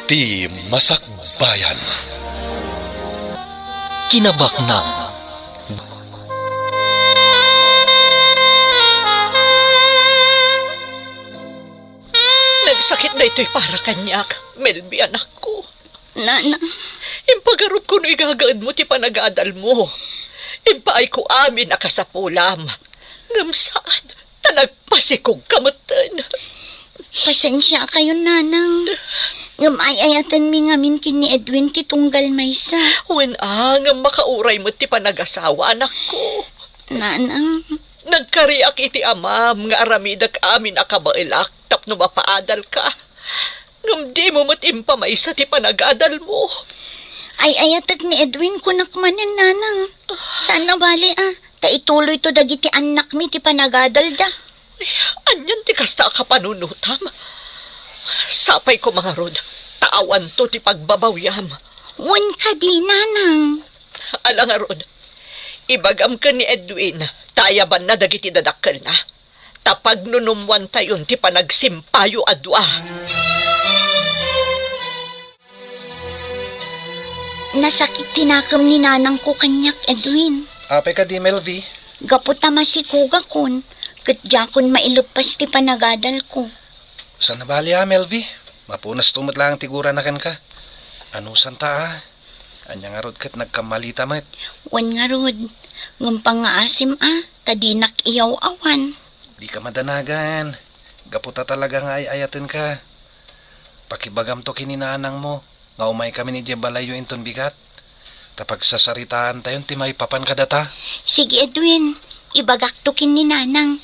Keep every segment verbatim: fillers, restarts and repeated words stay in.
Ti Masakbayan. Kinabaknang. Nagsakit daytoy para kaniak, Melvi, anakko. Nanang. Impagarupko no igagaedmo ti panagadalmo. Impaayko amin a kasapulam. Ngem saan, ta nagpasikogka metten. Pasensiakayon, Nanang. Ngem ay-ayatenmi ngamin ken ni Edwin ti tunggal maysa. Wen a, ngem makauray met ti panagasawa, anakko. Nanang. Nagkariak iti amam nga aramidek amin a kabaelak tapno mapaadalka. Ngem dimo met impamaysa ti panagadalmo. Ay-ayatek ni Edwin, kunak manen, Nanang. Saan a bale, a, ta ituloyto dagiti annakmi ti panagadalda. Ay, anian ti kasta a kapanunotam? Sapay koma ngarud, ta awanto ti pagbabawiam. Wen kadi, Nanang. Ala ngarud, ibagam ken ni Edwin, ta ayabanna dagiti dadakkelna. Ta pagnunummoantayon ti panagsimpayo a dua. Nasakit ti nakem ni nanangko kaniak, Edwin. Apay kadi, Melvi? Gapu ta masikogakon, ket diakon maileppas ti panagadalko. Saan a bale a, Melvi. Mapunasto met laeng ti gurana kenka. Anusanta a. Ania ngarud ket nagkammalita met? Wen ngarud, ngem pangngaasim a, ta dinak iyaw-awan. Dika madanagan. Gapu ta talaga nga ay-ayatenka. Pakibagamto ken ni nanangmo nga umaykamin idiay balayyo inton bigat. Ta pagsasaritaantayon ti maipapan kadata. Sige, Edwin. Ibagakto ken ni nanang.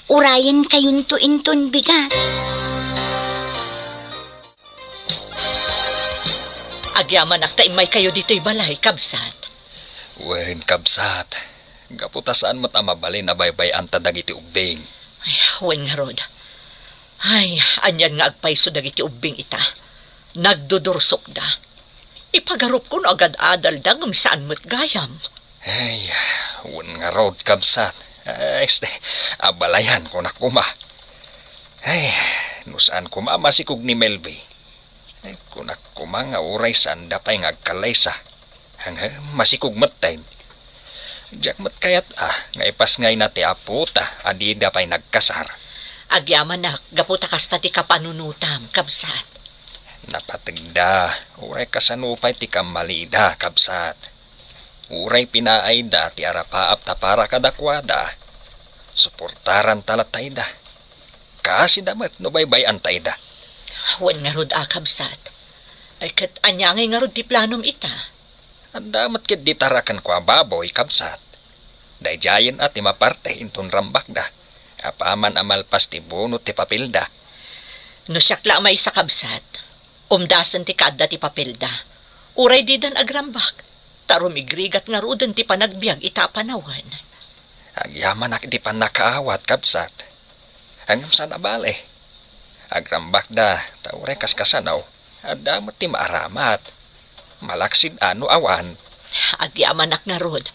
Urayenkayonto inton bigat. Agyamanak ta immaykayo ditoy balay, kabsat. Wen, kabsat. Gapu ta saan met a mabalin a baybay-anta dagiti ubbing. Ay, wen ngarud. Ay, anian nga agpayso dagiti ubbing ita. Nagdudursokda. Ipagarupko no agad-adalda ngem saan met gayam. Ay, wen ngarud, kabsat. Ay, este, abalayan, kunak koma. Ay, no saan koma a masikog ni Melvi. Ay, kunak koma nga uray saanda pay nga agkallaysa. Ngem masikog metten. Diak met kayat a nga ipasngayna ti apota a dida pay nagkasar. Agyamanak, gapu ta kasta ti kapanunotam, kabsat. Napategda, uray kasano pay ti kammalida, kabsat. Uray pinaayda ti arapaap ta para kadakuada, suportaranta latta ida. Kaasida met no baybay-anta ida. Wen ngarud a, kabsat. Ay, ket ania ngay ngarud ti planom ita? Adda met ketdi tarakenko a baboy, kabsat. Daydiayen a ti maparte inton rambakda. Apaman a malpas ti bunot ti papelda. No siak la a maysa, kabsat, umdasen ti kaadda ti papelda. Uray didan agrambak, ta rumigrigat ngaruden ti panagbiag ita a panawen. Agyamanak iti pannakaawat, kabsat. Ngem saan a bale. Agrambakda, ta uray kaskasano, adda met ti maaramat. Malaksid a no awan. Agyamanak ngarud.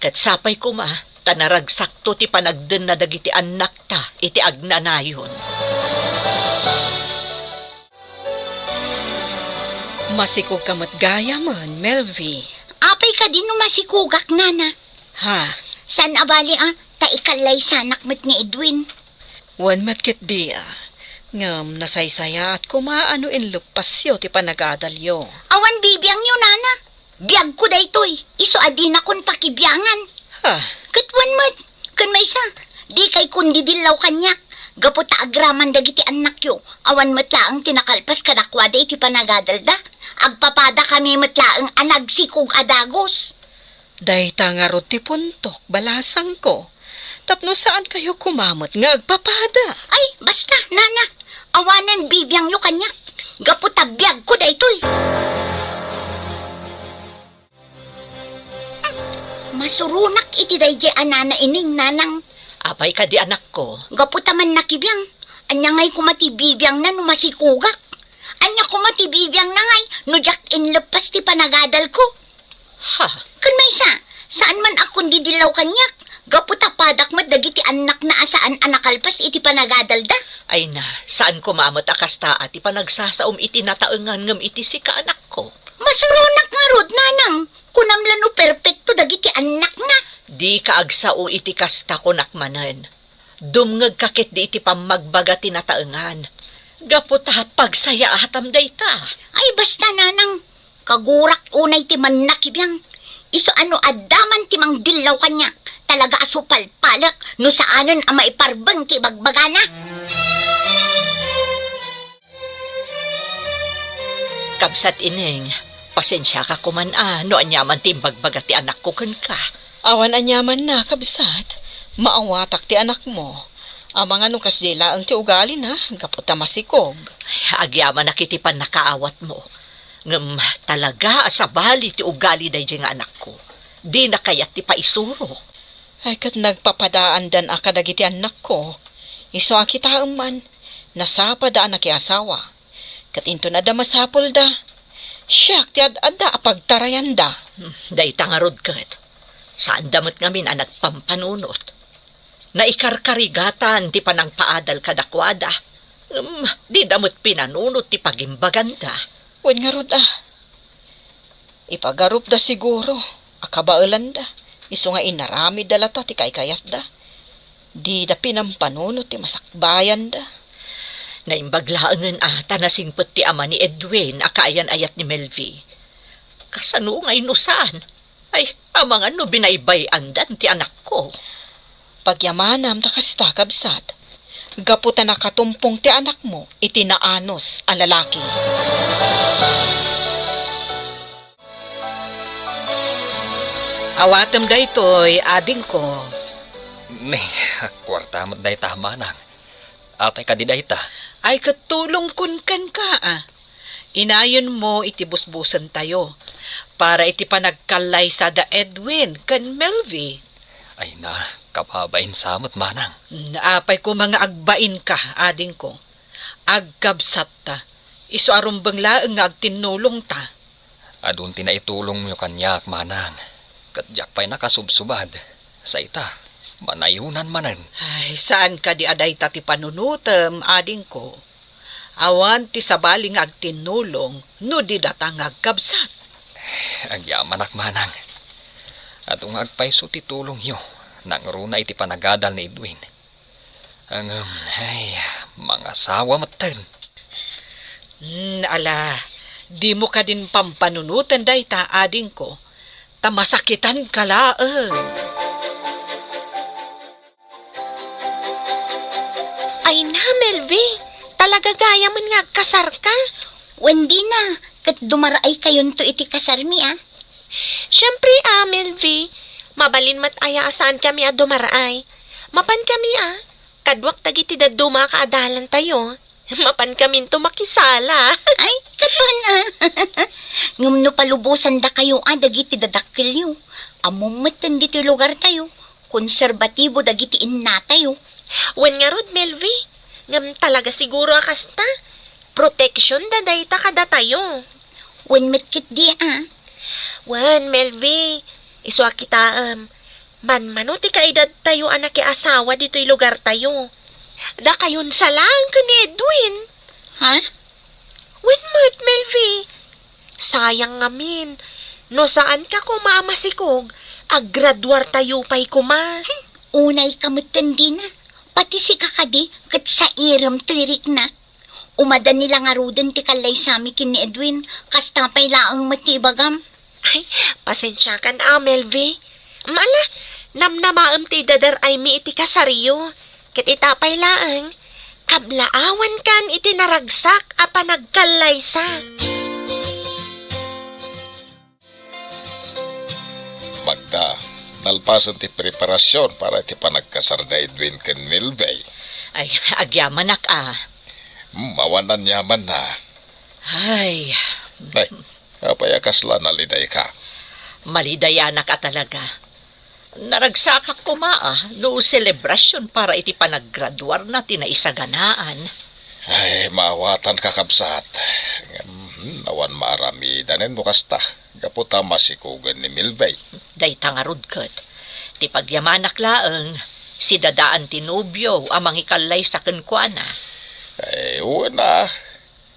Ket sapay koma, ta naragsakto ti panagdenna dagiti annakta iti agnanayon. Masikogka met gayamen, Melvi. Apay kadi no masikogak, nana? Ha? Saan a bale a, ta ikallaysanak met ni Edwin. Wen met ketdi a. Ngem nasaysayaat koma a no inleppasyo ti panagadalyo. Awan bibiangyo, nana. Biagko daytoy, isu a dinakon pakibiangan. Ha? Ket wen met, ken maysa, dikay kon didillaw kaniak. Gapu ta agraman dagiti annakyo, awan met laeng ti nakalpas kadakuada iti panagadalda. Agpapadakami met laeng a nagsikog a dagus. Dayta ngarud ti puntok, balasangko, tapno saankayo koma met nga agpapada. Ay, basta, nana. Awanen bibiangyo kaniak. Gapu ta biagko daytoy. Masuronak iti daydiay a nana ining, nanang. Apay kadi, anakko? Gapu ta mannakibiang. Ania ngay koma ti bibiangna no masikogak? Ania koma ti bibiangna ngay no diak inleppas ti panagadalko? Ha? Ken maysa, saan man a kon didillaw kaniak. Gapu ta padak met dagiti annakna a saan a nakalpas iti panagadalda. Ay na, saan koma met a kasta a ti panagsasaom iti nataengan ngem iti sika, anakko. Masuronak ngarud, nanang. Kunam la no perpekto dagiti annakna. Dika agsao iti kasta, kunak manen. Dumngegka ketdi iti pammagbaga ti nataengan. Gapu ta pagsayaatam dayta. Ay, basta, nanang. Kagurak unay ti mannakibiang. Isu a no adda man ti mangdillaw kaniak, talaga a supalpalek no saanen a maiparbeng ti ibagbagana. Kabsat Ineng, pasensiaka koman a no aniaman ti imbagbaga ti anakko kenka. Awan aniamanna, kabsat. Maawatak ti anakmo. Amangan no kasdiay laeng ti ugalina, gapu ta masikog. Agyamanak iti pannakaawatmo. Ngem talaga a sabali ti ugali daydiay nga anakko. Dina kayat ti paisuro. Ay, ket nagpapadaandan a kadagiti annakko. Isu a kitaem man, nasapada a nakiasawa. Ket inton adda masapulda, siak ti ad-adda a pagtarayanda. Hmm, dayta ngarud ket, saanda met ngamin a nagpampanunot. Naikarkarigatan ti panangpaadal kadakuada. Ngem dida met pinanunot ti pagimbaganda. Wen ngarud a, ipagarupda siguro a kabaelanda, isu nga inaramidda latta ti kaykayatda. Dida pinampanunot ti masakbayanda. Naimbag laengen a ta nasingpet ti ama ni Edwin a kaayan-ayat ni Melvi. Kasano ngay no saan? Ay, amangan no binaybay-andan ti anakko. Pagyamanam ta kasta, kabsat. Gapu ta nakatumpong ti anakmo iti naanus a lalaki. Awatem daytoy, adingko. Ni, kuarta met dayta, manang. Apay kadi dayta? Ay, ket tulongkon kenka, a. Inayonmo iti busbusentayo para iti panagkallaysa da Edwin ken Melvi. Ay na, kababain sa met, manang. Mm, apay koma nga agbainka, adingko. Agkabsatta. Isu a rumbeng laeng nga agtinnulongta. Adun ti naitulongyo kaniak, manang. Ket diak pay nakasubsubad. Sa ita, manayonan manen. Ay, saan kadi a dayta ti panunotem, adingko? Awan ti sabali nga agtinnulong no di data nga agkabsat. Agyamanak, manang. Adu nga agpayso ti tulongyo, nangruna iti panagadal ni Edwin. Ngem, ay, mangasawa metten. Hmm, ala, dimo kadin pampanunoten dayta, adingko, ta masakitanka laeng. Ay na, Melvi, talaga gayamen nga agkasarka? Wen dina, ket dumaraykayonto iti kasarmi, a. Siempre, a, Melvi, mabalin met aya a saankami a dumaraay. Mapankami, a, kaduak dagiti dadduma a kaadalantayo. Mapankaminto makisala. Ay, kaduana. Ngem no palubosandakayo a dagiti dadakkelyo, ammom metten ditoy lugartayo, konserbatibo dagiti innatayo. Wen ngarud, Melvi, ngem talaga siguro a kasta. Proteksionda dayta kadatayo. Wen met ketdi, a. Wen, Melvi, isu a kitaem, manmano ti kaedadtayo a nakiasawa ditoy lugartayo. Dakayon sa laeng ken ni Edwin. Ha? Wen met, Melvi. Sayang ngamin. No saanka koma a masikog, aggraduartayo pay koma. Unayka metten dina. Pati sika kadi, ket sairem toy riknak. Umadani la ngaruden ti kallaysami ken ni Edwin, kasta pay laeng met ti ibagam. Ay, pasensiakan a, Melvi. Ala, namnamaem ti idadar-aymi iti kasaryo. Ket ita pay laeng, kablaawankan iti naragsak a panagkallaysa. Magda, nalpasen ti preparasion para iti panagkasar da Edwin ken Melvi. Ay, agyamanak a. Hmm, awan aniamanna. Ay. Ay, apay a kasla nalidayka? Malidayanak a talaga. Naragsakak koma a no selebrasion para iti panaggraduarna ti naisaganaan. Ay, maawatanka, kabsat. Ngem, hmm, awan maaramidanen no kasta, gapu ta masikogen ni Melvi. Dayta ngarud ket, Ti pagyamanak laeng, sidadaan ti nobio a mangikallaysa kenkuana. Ay, wen a.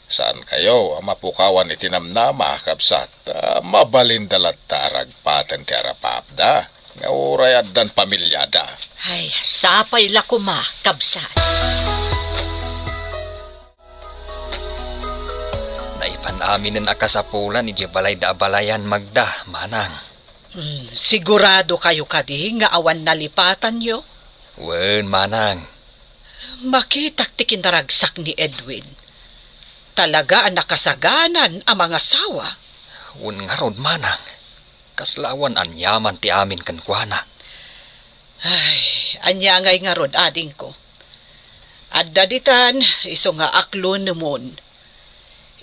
Saankayo a mapukawan iti namnama, kabsat. Ah, mabalinda latta a ragpaten ti arapaapda, nga uray addan pamiliada. Ay, sapay la koma, kabsat. Naipan aminen a kasapulan idiay balayda a balayan, Magda, manang. Hmm, siguradokayo kadi nga awan nalipatanyo? Wen, manang. Makitak ti kinaragsak ni Edwin. Talaga a nakasaganan a mangasawa. Wen ngarud, manang. Kasla awan aniaman ti amin kenkuana. Ay, ania ngay ngarud, adingko? Adda ditan, isu nga aklonemon.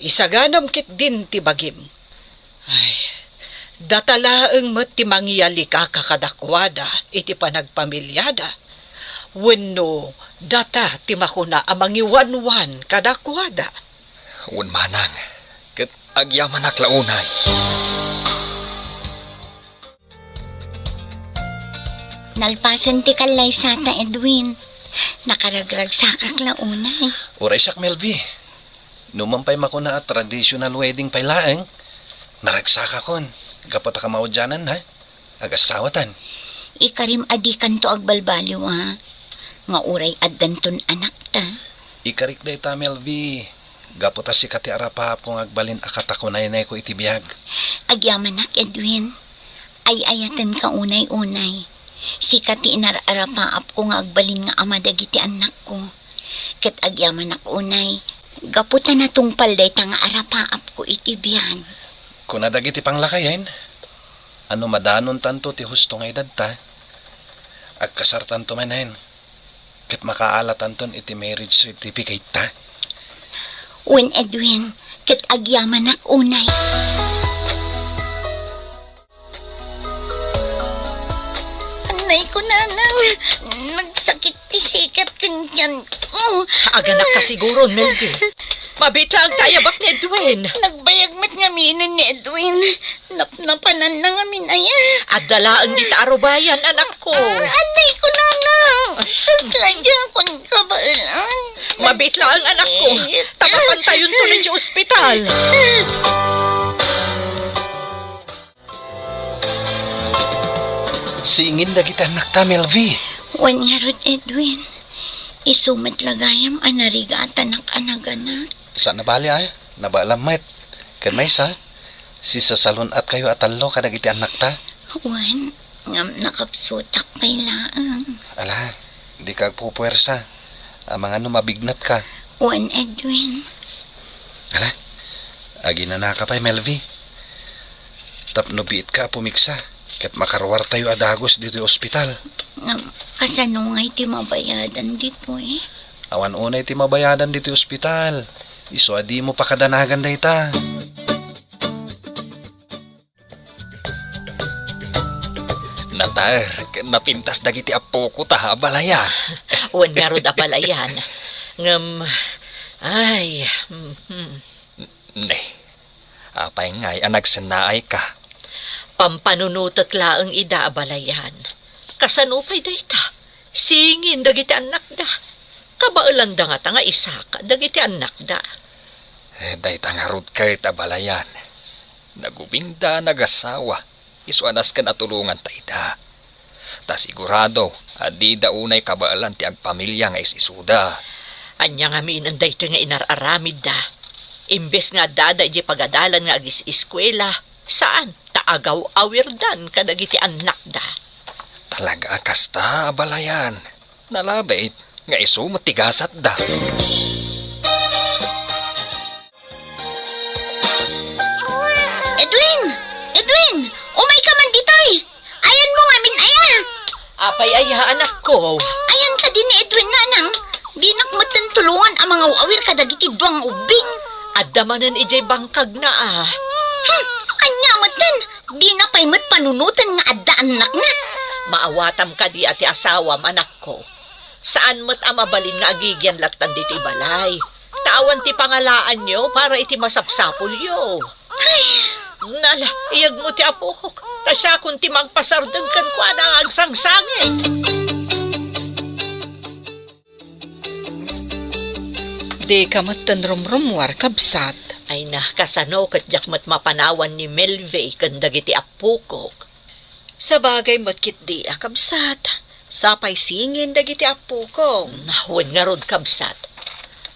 Isaganam ketdin ti bagim. Ay, data laeng met ti mangiyalikaka kadakuada iti panagpamiliada. Wenno, data ti makuna a mangiwanwan kadakuada. Wen manang, ket agyamanak la unay. Nalpasen ti kallaysata, Edwin. Nakaragragsakak la unay. Uray siak, Melvi. Numan pay makuna a traditional wedding pay laeng, naragsakakon. Gapu ta kamaudianan, ha? Agasawatan. Ikarim a dikanto agbalbaliw, a, nga uray addanton anakta. Ikarik dayta, Melvi. Gapu ta sika ti arapaapko nga agbalin a katakunaynayko iti biag. Agyamanak, Edwin. Ay-ayatenka unay-unay. Sika ti inar-arapaapko nga agbalin nga ama dagiti annakko. Ket agyamanak unay, gapu ta natungpal dayta nga arapaapko iti biag. Kuna dagiti panglakayen, a no madanontanto ti husto nga edadta, agkasartanto manen, ket makaalatanton iti marriage certificate ta. Wen, Edwin, ket agyamanak unay. Annay ko, nanang, nagsakit ti sikat ken tianko. Aganakka siguron, Melvi. Mabiit laeng ti ayabak ni Edwin. Nagbayag met ngaminen ni Edwin. Napnapananna ngamin aya. Adda laeng dita arubayan, anakko. Ah, annay ko, nanang. Kasla diakon kabaelan. Mabiit laeng, anakko. Ta mapantayonton iti ospital. Singin dagiti annakta, Melvi. Wen ngarud, Edwin. Isu met la gayam a narigatanak a naganak. Saan a bali, a. Nabaelam met. Ken maysa, sisasalun-atkayo a tallo kadagiti annakta. Wen, ngem nakapsutak pay laeng. Ala, dika agpupuersa. Amangan no mabignatka. Wen, Edwin. Ala, aginanaka pay, Melvi. Tapno biitka a pumigsa, ket makaruartayo a dagus ditoy ospital. Ngem, kasano ngay ti mabayadan ditoy? Awan unay ti mabayadan ditoy ospital. Isu a dimo pakadanagan dayta. Nater, napintas dagiti appoko ta, abalayan. Wen ngarud, abalayan. Ngem, ay, mhm. Ne, apay ngay a nagsennaayka? Pampanunotek laeng ida, abalayan. Kasano pay dayta? Singin dagiti annakda. Kabaelanda ngata nga isaka dagiti annakda. Eh, dayta ngarud ket, abalayan. Nagubingda, nagasawa. Isu a nasken a tulonganta ida. Ta sigurado a dida unay kabaelan ti agpamilia nga is-isuda. Ania ngamin daytoy nga inar-aramidda? Imbes nga addada idiay pagadalan nga agis-iskuela, saan ta agaw-awirdan kadagiti annakda. Talaga a kasta, abalayan. Nalabit nga isu met ti gasatda. Edwin! Edwin! Umayka man ditoy! Ayanmo ngamin aya! Apay aya, anakko? Ayan kadi ni Edwin, nanang. Dinak metten tulongan a mangaw-awir kadagiti dua nga ubbing. Adda manen idiay bangkagna, a. Hmm, ania metten? Dina pay met panunoten nga adda annakna. Maawatam kadi a ti asawam, anakko. Saan met a mabalin nga agigian lattan ditoy balay. Ta awan ti pangalaanyo para iti masapsapulyo. Ay, Nala, iyagmo ti apokok. Ta siakon ti mangpasardeng kenkuana nga agsangsangit. Dika metten rumrummuar, kabsat. Ay na, kasano ket diak met mapanawan ni Melvi ken dagiti apokok? Sabagay met ketdi a kabsat. Sapay singin dagiti apokok. Wen ngarud, kabsat.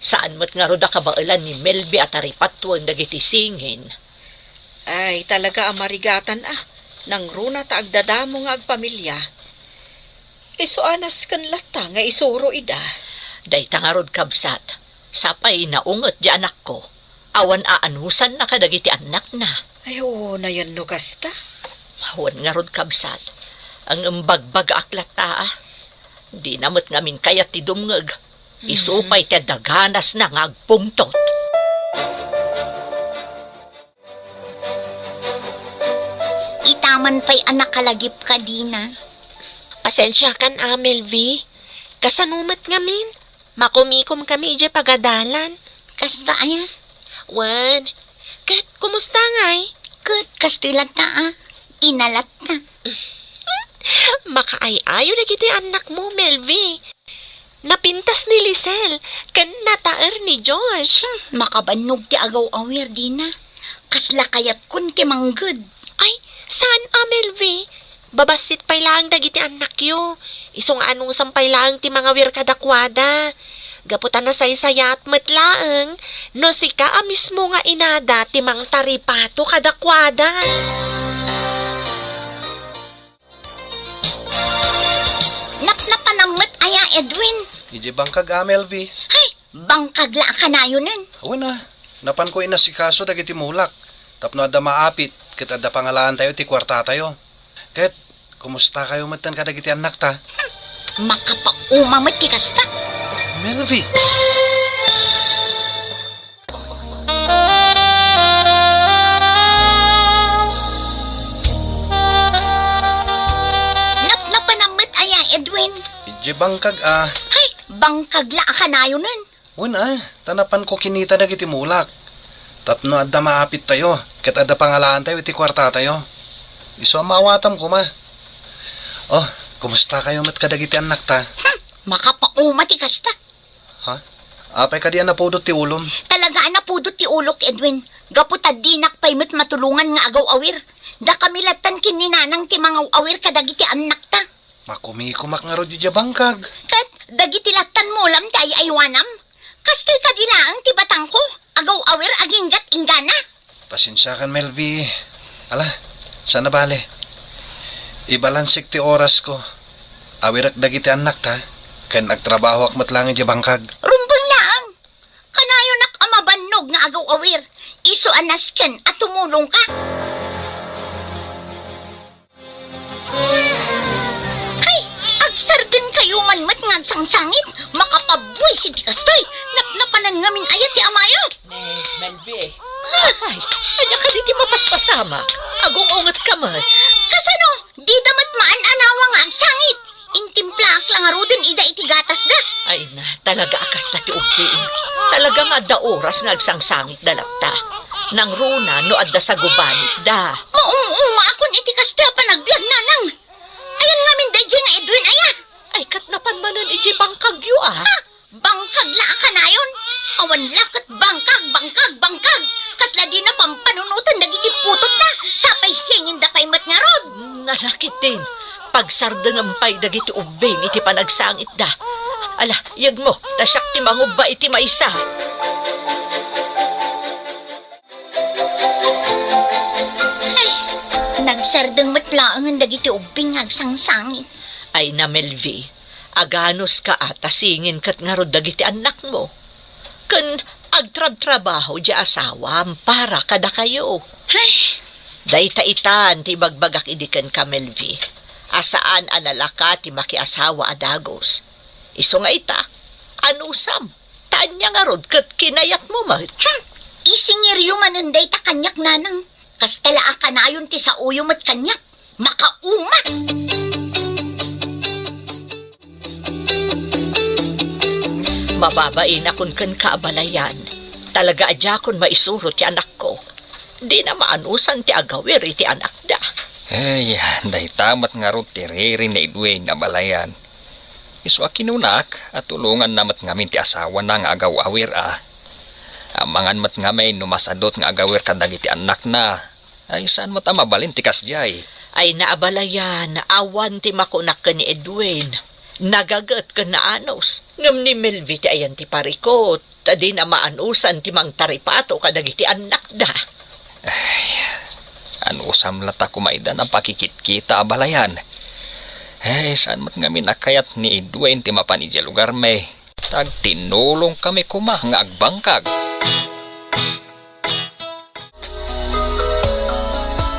Saan met ngarud a kabaelan ni Melvi a taripatuen dagiti singin. Ay, talaga a marigatan a. Nangruna ta agdadamo nga agpamilia. Isu a nasken latta nga isuro ida. Dayta ngarud, kabsat. Sapay naunget ti anakko. Awan aanusanna kadagiti annakna. Ay, oo, nayan no kasta. Wen ngarud, kabsat. Ngem bagbagaak latta a. Dina met ngamin kayat ti dumngeg. Isu pay ti adda ganasna nga agpungtot. Itaman pay a nakalagipka, Dina. Pasensiakan a, Melvi. Kasano met ngamin? Makumikomkami idiay pagadalan. Kasta aya? Wen. Ket, kumusta ngay? Ket, kastoy latta a. Inalatta. Makaay-ayo dagiti annakmo, Melvi. Napintas ni Lisel, ken nataer ni Josh. Hmm, makabannog ti agaw-awir, Dina. Kasla kayatkon ti mangged. Ay, saan a, Melvi? Babassit pay laeng dagiti annakyo. Isu nga anusam pay laeng ti mangawir kadakuada. Gapu ta nasaysayaat met laeng no sika a mismo nga inada ti mangtaripato kadakuada. Napnapanam met aya, Edwin? Idiay bangkag a, Melvi. Hay, bangkag la a kanayonen. Wen a, napanko inasikaso dagiti mulak tapno adda maapit ket adda pangalaantayo ti kuartatayo. Ket, kumustakayo metten kadagiti annakta? Hmm, makapauma met ti kasta. Melvi! Napnapanam met aya, Edwin? Idiay bangkag a. Hay, bangkag la a kanayonen. Wen a, ta napanko kinita dagiti mulak. Tapno adda maapittayo, ket adda pangalaantayo iti kuartatayo. Isu a maawatam koma. Oh, kumustakayo met kadagiti annakta? Hmm, makapauma ti kasta. Ha? Apay kadi a napudot ti ulom? Talaga a napudot ti ulok, Edwin. Gapu ta dinak pay met matulongan nga agaw-awir. Dakami lattan ken ni Nanang ti mangaw-awir kadagiti annakta. Makumikumak ngarud idiay bangkag. Ket dagiti lattan mulam ti ay-aywanam. Kastoy kadi laeng ti batangko. Agaw-awir aginggat inggana. Pasensiakan, Melvi. Ala, saan a bale. Ibalansek ti orasko. Awirek dagiti annakta, ken agtrabahoak met laeng idiay bangkag. Rumbeng laeng. Kanayonak a mabannog nga agaw-awir. Isu a nasken a tumulongka. Ay, agsardengkayo man met nga agsangsangit. Makapabuis iti kastoy. Napnapanan ngamin aya ti amayo. Ni Melvi. Ah! Ay, ania kadi ti mapaspasamak? Agung-ungetka met. Kasano? Dida met maan-anawa nga agsangit. Intimplaak la ngaruden ida iti gatasda. Ay na, talaga a kasta ti ubbing. Talaga nga adda oras nga agsangsangitda latta. Nangruna no adda sagubanitda. Maum-umaakon iti kasta a panagbiag, Nanang. Ayan ngamin daydiay nga Edwin aya. Ay, ket napan manen idiay bangkagyo a. Ha? Bangkag la a kanayon. Awan la ket bangkag, bangkag, bangkag. Kasla dina pampanunoten dagiti putotna. Sapay singinda pay met ngarud. Nalakit din. Pagsardengem pay dagiti ubbing iti panagsangitda. Ala, yegmo, ta siak ti mangubba iti maysa. Ay, nagsardeng met laengen dagiti ubbing nga agsangsangit. Ay na, Melvi, aganuska a ta singin ket ngarud dagiti annakmo. Ken agtrabtrabaho diay asawam para kadakayo. Ay. Dayta itan ti ibagbagak idi kenka, Melvi, a saan a nalaka ti makiasawa a dagus. Isu nga ita, anusam, ta ania ngarud ket kinayatmo met? Hmm, isingiryo manen dayta kaniak, Nanang. Kasta la a kanayon ti saoyo met kaniak. Makauma! Mababainakon kenka a balayan. Talaga a diakon maisuro ti anakko. dina maanusan ti agawir iti anakda. Ay, dayta met ngarud ti riri ni Edwin a balayan. Isu a kinunak a tulonganna met ngamin ti asawana nga agaw-awir a. Amangan met ngamin no masadut nga agawir kadagiti annakna. Ay, saan met a mabalin ti kasdiay? Ay, naabalayan, awan ti makunak ken ni Edwin. Nagaget ken naanus. Ngem ni Melvi ti ayan ti parikot, ta dina maanusan ti mangtaripato kadagiti annakda. Ay, anusam la ta kumaydan a pakikitkita a balayan. Ay, saan met ngamin a kayat ni Edwin ti mapan idiay lugarmi. Tagtinulongkami koma nga agbangkag.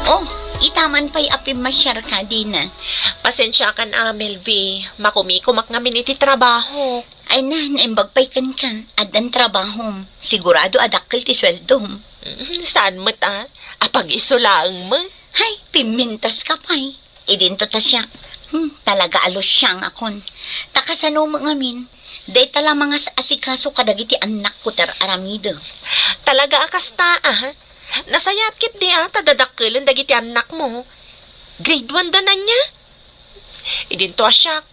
Oh, ita man pay a pimmasiarka, Dina. Pasensiakan a, Melvi. Makumikumak ngamin iti trabaho. Ay na, naimbag pay kenka. Addan trabahom. Sigurado a dakkel ti sueldom. Mm, saan met a? Apag-isu laeng met. Hay, pimmintaska pay. Idinto ta siak. Hmm, talaga a lusiangakon. Ta kasano met ngamin, dayta la mangas-asikaso kadagiti annakko ti ar-aramidek. Talaga a kasta, a? Nasayaat ketdi a ta dadakkelen dagiti annakmo. Grade one da ania? Idinto a siak.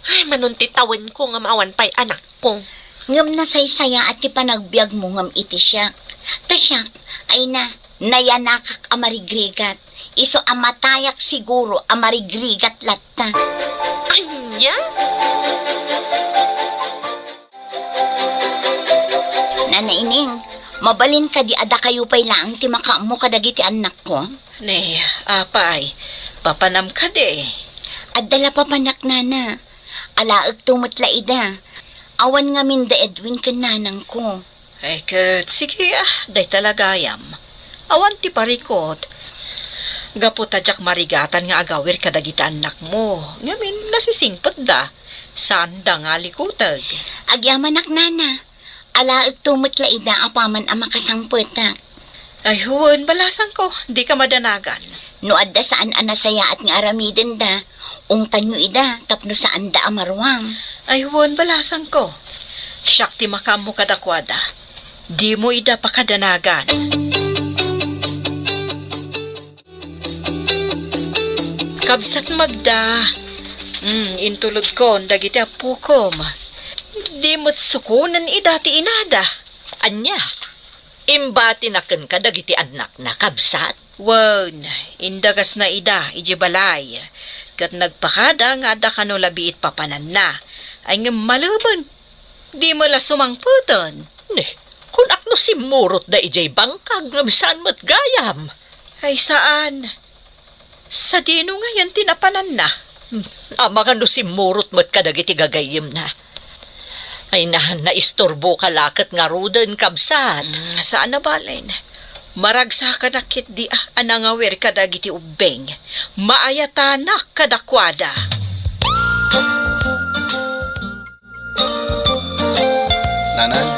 Ay, manon ti tawenko ngem awan pay anakko. Ngem nasaysayaat ti panagbiagmo ngem iti siak. Ta siak, ay na, nayanakak a marigrigat. Isu a matayak siguro a marigrigat latta. Ania? Nana Ining, mabalin kadi a dakayo pay laeng ti makaammo kadagiti annakko? Ne, apay, papanam kadi? Adda la papanak, nana. Alaekto met la ida. Awan ngamin da Edwin ken nanangko. Ay ket, sige a, dayta la gayam. Awan ti parikot. Gapu ta diak marigatan nga agawir kadagiti annakmo, ngamin nasisingpetda. Saanda nga likuteg. Agyamanak, nana. Alaekto met la ida apaman a makasangpetak. Ay, wen, balasangko, dika madanagan. No adda saan a nasayaat nga aramidenda, ungtanyo ida tapno saanda a maruam. Ay, wen, balasangko. Siak ti makaammo kadakuada. Dimo ida pakadanagan. Kabsat Magda, mm, intulodkon dagiti appokom. Di met sukonen ida ti inada. Ania? Imbatina kenka dagiti annakna, kabsat? Wen, indagasna ida idiay balay, ket nagpakada nga adda kano la biit papananna. Ay ngem malemen, di met la sumangpeten. Ne, kunak no simmurotda idiay bangkag ngem saan met gayam. Ay, saan. Sadino ngayen ti napananna? Hmm, amangan no simmurot met kadagiti gagayyemna. Ay na, naisturboka la ket ngaruden, kabsat. Mm, saan a balen. Maragsakanak ketdi a, a nangawir kadagiti ubbing. Maayatanak kadakuada. Nanang,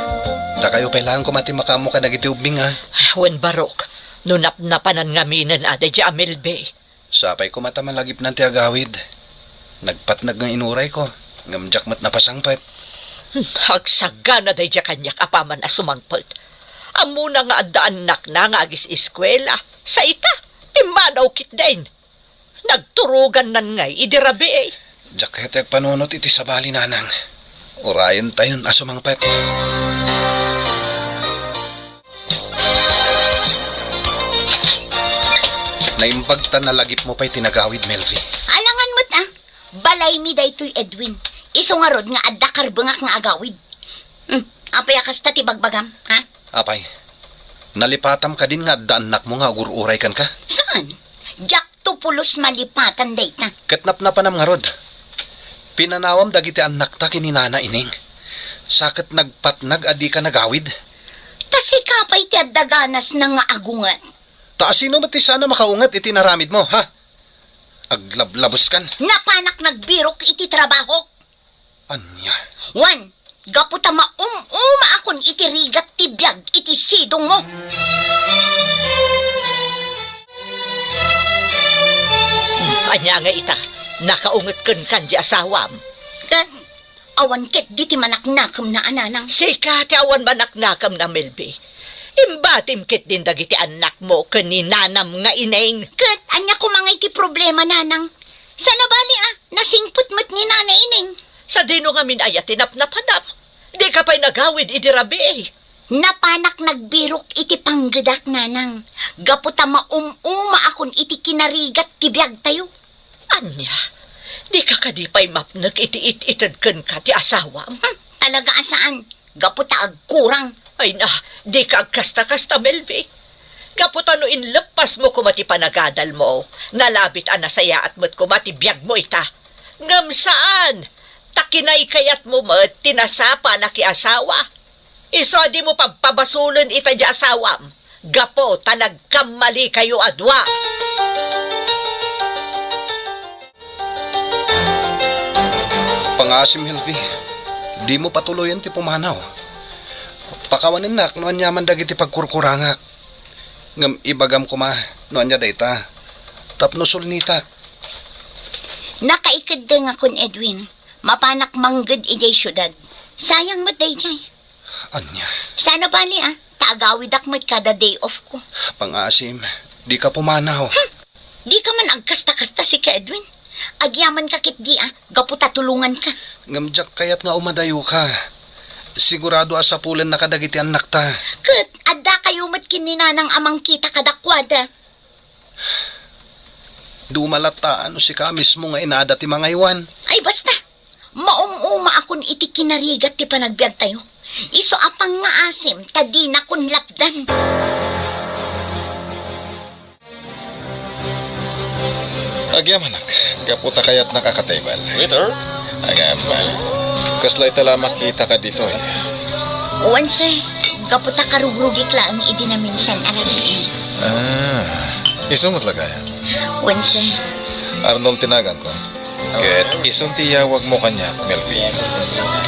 dakayo pay laeng koma ti makaammo kadagiti ubbing, a? Wen, Barok, no napnapanan ngaminen a daydiay a Melvi. Sapay koma ta malagipnan ti agawid. Nagpatnag nga inurayko, ngem diak met napasangpet. Hmm, agsagana daydiay kaniak apaman a sumangpet. Ammona nga adda annakna nga agis-eskuela. Sa ita, pimmanaw ketdin. Nagturogannan ngay idi rabii. Diak ket agpanunot iti sabali, nanang. Urayentayon a sumangpet. Naimbag ta nalagipmo pay ti nagawid, Melvi. Alangan met, a. Balaymi daytoy, Edwin. Isu ngarud nga adda karbengak nga agawid. Hmm, apay a kasta ti bagbagam, ha? Apay, nalipatam kadin nga adda annakmo nga agur-uray kenka? Saan? Diakto pulos malipatan dayta. Ket napnapanam ngarud. Pinanawam dagiti annakta ken ni Nana Ining. Sa ket nagpatnag a dika nagawid. Ta sika pay ti adda ganasna nga agunget. Ta asino met ti saan a makaunget iti inaramidmo, ha? Aglablabuskan. Napanak nagbirok iti trabahok. Ania? Wen, gapu ta maum-umaakon iti rigat ti biag iti sidongmo. Ania nga ita, nakaunget kenka diay asawam? Ket awan ketdi ti manaknakemna a nanang. Sika ti awan manaknakemna, Melvi. Imbatim ketdin dagiti annakmo ken ni nanam nga Ineng. Ket ania koma ngay ti problema, Nanang? Saan a bali a nasingpet met ni Nana Ineng. Sadino ngamin aya ti napnapanam? Dika pay nagawid idi rabii. Napanak nagbirok iti panggedak, Nanang, gapu ta maum-umaakon iti kinarigat ti biagtayo. Ania? Dika kadi pay mapnek iti it-ited kenka ti asawam? Hmm, talaga a saan. Gapu ta agkurang. Ay na, dika agkasta-kasta, Melvi. Gapu ta no inleppasmo koma ti panagadalmo, nalabit a nasayaat met koma ti biagmo ita. Ngem saan, ta kinaykayatmo met ti nasapa a nakiasawa. Isu a dimo pagpabasolen ita diay asawam, gapu ta nagkammalikayo a dua. Pangaasim, Melvi. Dimo patuloyen ti pumanaw. Pakawanennak no aniaman dagiti pagkurkurangak. Ngem ibagam koma no ania dayta. Tapno sulnitak. Nakaikeddengakon, Edwin. Mapanak mangged idiay siudad. Sayang met daydiay. Ania? Saan a bali a, ta agawidak met kada day off ko. Pangaasim, dika pumanaw. Hmm. Dika man agkasta-kasta, sika, Edwin. Agyamanka ketdi a, gapu ta tulonganka. Ngem diak kayat nga umadayoka. Sigurado a sapulenna kadagiti annakta. Ket addakayo met ken ni Nanang a mangkita kadakuada. Dumalatta no sika mismo nga inada ti mangaywan. Ay, basta. Maum-umaakon iti kinarigat ti panagbiagtayo. Isu a pangngaasim ta dinakon lapdan. Agyamanak, gapu ta kayatnak a katable. Waiter? Agam, kasla ita la makita ka ditoy? Wen, sir. Gapu ta karugrugik laeng idi naminsan a rabii. Ah, isu met la gayam? Wen, sir. Arnold ti naganko. Ket isun ti iyawagmo kaniak, Melvi.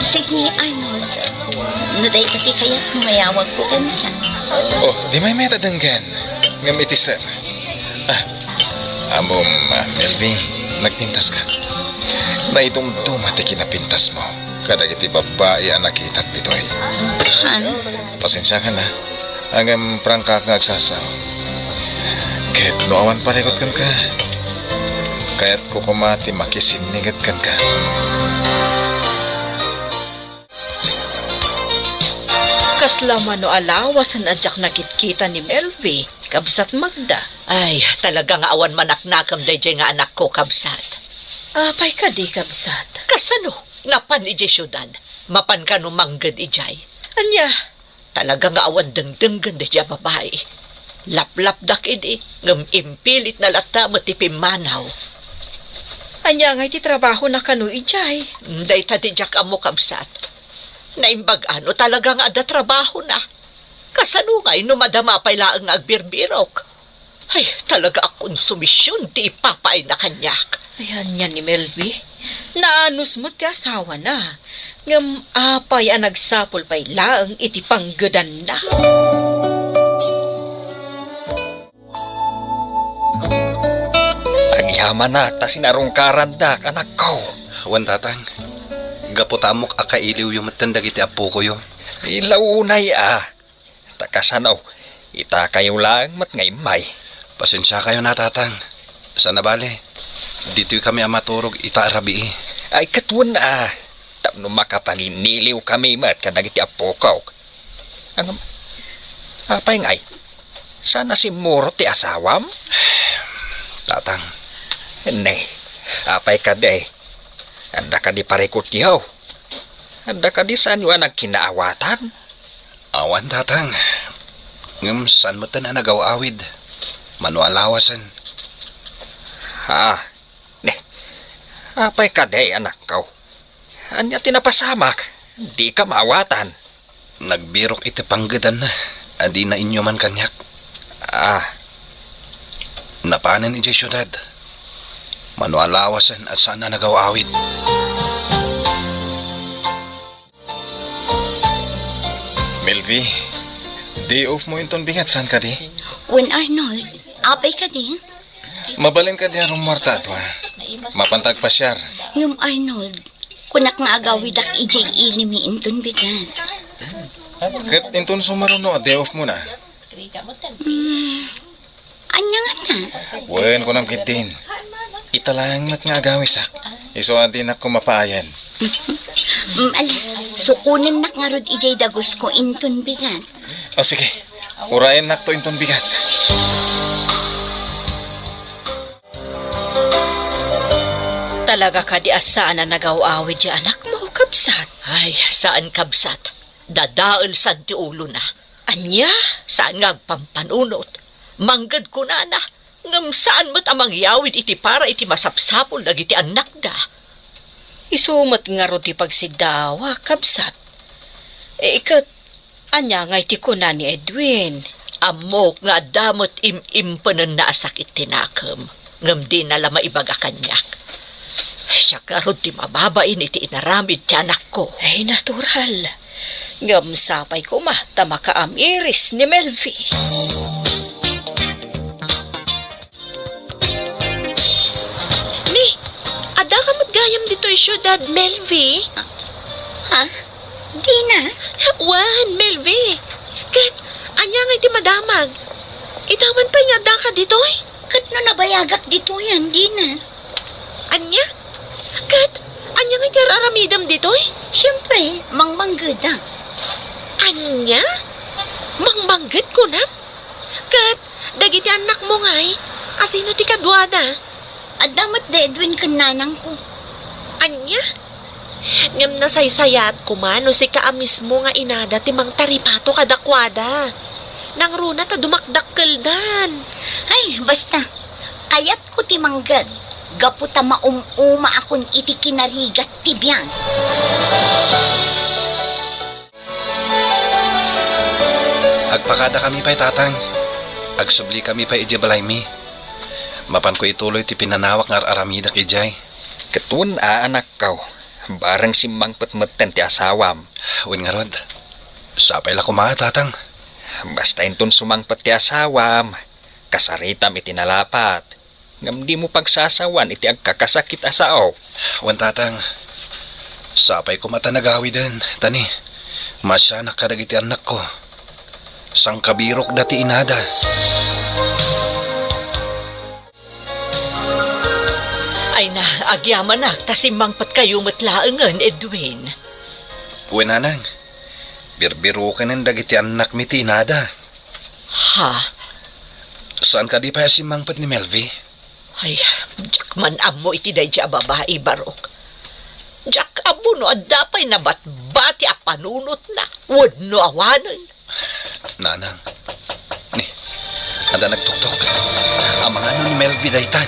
Sige, Arnold. No dayta ti kayatmo nga iyawagko kenka. Oh, di maymay ta denggen. Ngem iti sir. Ah, ammom, ah, Melvi, nagpintaska. Naidumduma ti kinapintasmo kadagiti babbai a nakitak ditoy. Han? Pasensiaka na. Ngem prangkaak nga agsasao. Ket no awan parikut kenka, kayatko koma ti makisinniged kenka. Kasla mano a lawasen a diak nakitkita ni Melvi, Kabsat Magda. Ay, talaga nga awan manaknakam daydiay nga anakko, Kabsat. Apay kadi, Kabsat? Kasano? Napan idiay siudad? Mapan kano mangged idiay? Ania? Talaga nga awan dengdenggen daydiay a babai. Laplapdak idi, ngem impilitna latta met ti pimmanaw. Ania ngay ti trabahona kano idiay? Dayta ti diak ammo, Kabsat. Naimbag-an no talaga nga adda trabahona. Kasano ngay no madama pay laeng nga agbirbirok? Ay, talaga a konsumision ti ipapaayna kaniak. Ay, ania ni Melvi? Naanus met ti asawana. Ngem apay a nagsapul pay laeng iti panggedanna? Agyamanak ta sinarungkarandak, anakko. Wen, Tatang. Gapu ta ammok a kailiwyo metten dagiti appokoyo. Ilaw unay a. Ta kasano, itakayo laeng met nga immay. Pasensiakayo na, Tatang. Saan a bale, ditoy kami a maturog ita a rabii. Ay, ket wen a, tapno makapanginniliw kami met kadagiti appokok. Ngem, apay ngay? Saan a simmurot ti asawam? Tatang. Ne, apay kadi? Adda kadi parikutyo? Adda kadi saanyo a nagkinaawatan? Awan, Tatang. Ngem saan metten a nagaw-awid. Mano a lawasen. Ha? Ne, apay kadi, anakko? Ania ti napasamak? Dika maawatan. Nagbirok iti panggedanna a dina inyuman kaniak. Ah. Napanen idiay siudad. Mano a lawasen a saan a nagaw-awid. Melvi, day off mo inton bigat, saan kadi? Wen, Arnold, apay kadi? Mabalin kadi a rummuarta, Edwin? Mapanta agpasiar. Ngem, Arnold, kunak nga agawidak idiay ili mi inton bigat. Ket inton sumaruno a day off mo na, Hmm, anya ngata? Wen, kunam ketdin. Ita laeng met nga agawisak. Isu a dinakon mapaayan. Mm, ala, sukonennak ngarud idiay dagusko inton bigat. O, sige. Urayennakto inton bigat. Talaga kadi a saan a nagaw-awid ti anakmo, kabsat? Ay, saan, kabsat. Dadaelsan ti ulona. Ania? Saan nga agpampanunot? Mangged kunana, ngem saan met a mangyawid iti para iti masapsapul dagiti annakda. Isu met ngarud ti pagsiddaawak, kabsat. E, ket ania ngay ti kuna ni Edwin? Ammok nga adda met im-impenenna a sakit ti nakem, ngem dina la maibaga kaniak. Siak ngarud ti mababain iti inaramid ti anakko. Ay, natural. Ngem sapay koma ta makaamiris ni Melvi. Ni, addaka met gayam ditoy siudad, Melvi? Ha? Dina? Wen, Melvi. Ket, ania ngay ti madamag? Ita man pay nga addaka ditoy? Ket no nabayagak ditoyen, Dina. Ania? Ket, ania ngay ti ar-aramidem ditoy? Siempre, mangmanggedak. Ania? Mangmangged kunam? Ket dagiti annakmo ngay, asino ti kaduada? Adda met da Edwin ken nanangko. Ania? Ngem nasaysayaat koma no sika a mismo nga inada ti mangtaripato kadakuada. Nangruna ta dumakdakkeldan. Ay, basta. Kayatko ti mangged gapu ta maum-umaakon iti kinarigat ti biag. Agpakadakami pay, Tatang. Agsublikami pay idiay balaymi. Mapanko ituloy ti pinanawak nga ar-aramidek idiay. Ket wen a, anakko, bareng simmangpet metten ti asawam. Wen ngarud, sapay la koma, Tatang. Basta inton sumangpet ti asawam, kasaritam iti nalapat. Ngem dimo pagsasawan iti agkakasakit a sao. Wen, Tatang, sapay koma ta nagawiden, ta ni, maasianak kadagiti annakko. Sangkabirokda ti inada. Ay na, agyamanak, ta simmangpetkayo met laengen, Edwin. Wen, Nanang, birbirokenen dagiti annakmi ti inada. Ha? Saan kadi pay a simmangpet ni Melvi? Ay, diak man ammo iti daydi a babai, Barok. Diak ammo no adda pay nabatbati a panunotna wenno awanen. Nanang, ni, adda nagtuktok. Amangan no ni Melvi daytan.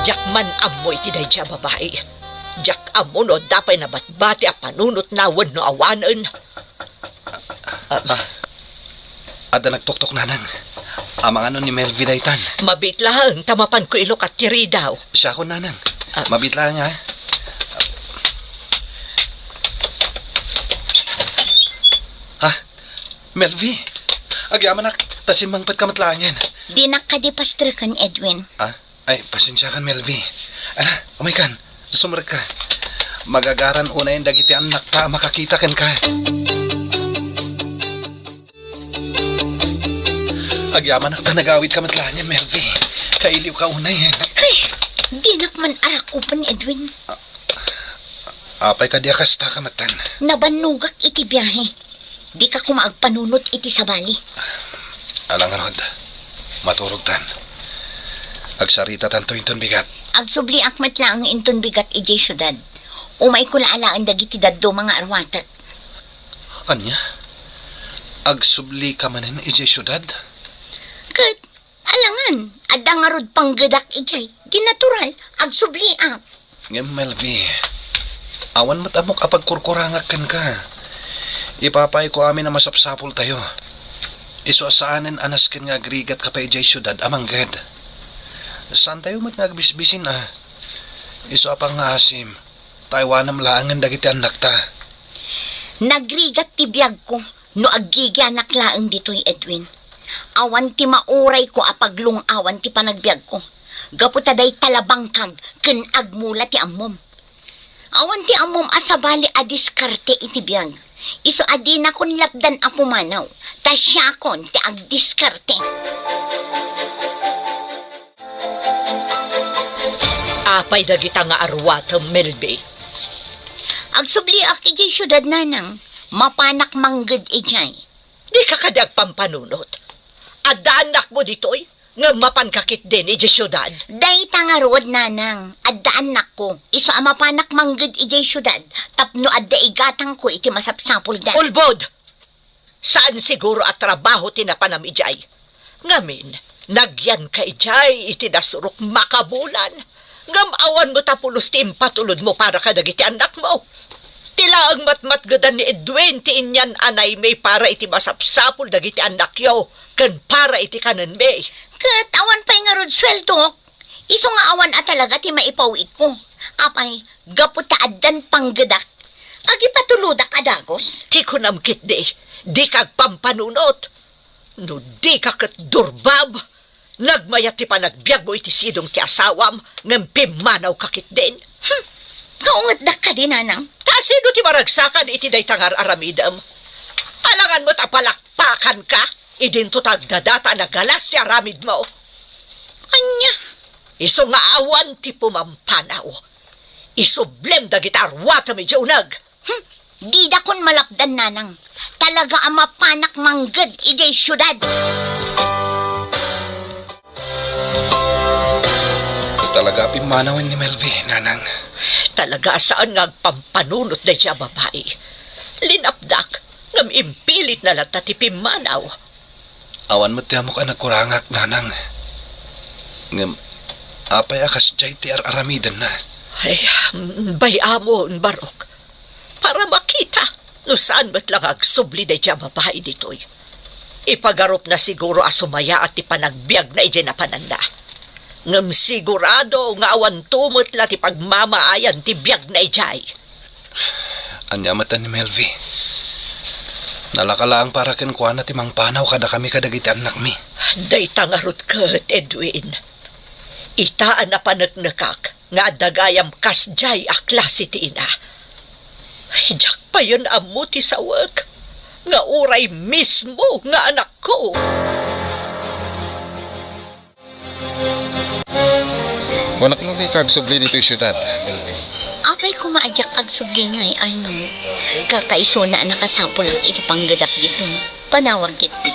Diak man ammo iti daydi a babai. Diak ammo no adda pay nabatbati a panunotna wenno awanen. Ah, adda nagtuktok, Nanang. Amangan no ni Melvi daytan. Mabiit laeng ta mapanko ilukat ti ridaw. Siakon, Nanang. Ah. Mabiit laeng, ha? Ha? Melvi, agyamanak, ta simmangpetka met laengen. Dinak kadi pastreken, Edwin. Ah? Ay, pasensiakan, Melvi. Ala, umaykan, sumrekka. Magagaran unayen dagiti annakta a makakita kenka. Agyamanak ta nagawidka met laengen, Melvi. Kailiwka unayen. Ay, dinak man arakupen, Edwin. Apay kadi a kasta ka metten? Nabannogak iti biahe. Dika koma agpanunot iti sabali. Ala ngarud, maturogtan. Agsaritatanto inton bigat. Agsubliak met laeng inton bigat idiay siudad. Umayko la alaen dagiti dadduma nga arwatek. Ania? Agsublika manen idiay siudad? Ket, alangan, adda ngarud panggedak idiay. Di natural, agsubliak. Ngem, Melvi, awan met ammok a pagkurkurangak kenka. Ipapaayko amin a masapsapultayo. Isu a saanen a nasken nga agrigatka pay idiay siudad a mangged. Saantayo met nga agbisbisin a. Isu a pangngaasim, ta aywanam laengen dagiti annakta. Nagrigat ti biagko no aggigianak laeng ditoy, Edwin. Awan ti maurayko a paglung-awan ti panagbiagko. Gapu ta dayta la bangkag ken agmula ti ammom. Awan ti ammom a sabali a diskarte iti biag. Isu a dinakon lapdan a pumanaw, ta siakon ti agdiskarte. Apay dagita nga arwatem, Melvi? Agsubliak idiay siudad, Nanang. Mapanak mangged idiay. Dika kadi agpampanunot? Adda annakmo ditoy, ngem mapanka ketdin idiay siudad? Dayta ngarud, Nanang. Adda annakko. Isu a mapanak mangged idiay siudad tapno adda igatangko iti masapsapulda. Ulbod! Saan siguro a trabaho ti napanam idiay. Ngamin, nagyanka idiay iti nasurok makabulan. Ngem awan met a pulos ti impatulodmo para kadagiti annakmo. Ti laeng matmatgedan ni Edwin ti inyan-anaymi para iti masapsapul dagiti annakyo ken para iti kanenmi. Ket awan pay ngarud sueldok. Isu nga awan a talaga ti maipaw-itko. Apay, gapu ta addan panggedak, agipatulodak a dagus? Ti kunam ketdi, dika agpampanunot. No dika ket durbab, nagmayat ti panagbiagmo iti sidong ti asawam, ngem pimmanawka ketdin. Hmm, kaungetdak kadi, Nanang? Ta sino ti maragsakan iti dayta nga ar-aramidem? Alangan met a palakpakanka, idinto ta agdadata a nagalas ti aramidmo. Ania? Isu nga awan ti pumampanaw. Isublem dagiti arwatem idiay uneg. Hmm, didakon malapdan, Nanang. Talaga a mapanak mangged idiay siudad. Talaga a pimmanawen ni Melvi, Nanang. Talaga a saan nga agpampanunot daydiay a babai. Linapdak, ngem impilitna latta ti pimmanaw. Awan met ti ammok a nagkurangak, Nanang. Ngem, apay a kasdiay ti ar-aramidenna? Ay, bay-amon, Barok. Para makita no saan met la nga agsubli daydiay a babai ditoy. Ipagarupna siguro a sumayaat ti panagbiagna idiay napananna. Ngem sigurado nga awanto met la ti pagmamaayan ti biagna idiay. Ania met ni Melvi? Nalaka laeng para kenkuana ti mangpanaw kadakami kadagiti annakmi. Dayta ngarud ket, Edwin. Ita a napaneknekak nga adda gayam kasdiay a klase ti ina. Ay, diak payen ammo ti sawek nga uray mismo nga anakko. Kunak no dika agsubli ditoy siudad, Melvi. Apay koma a diak agsubli ngay, Arnold? Kakaisuna a nakasapulak iti panggedak ditoy. Panawag ketdi.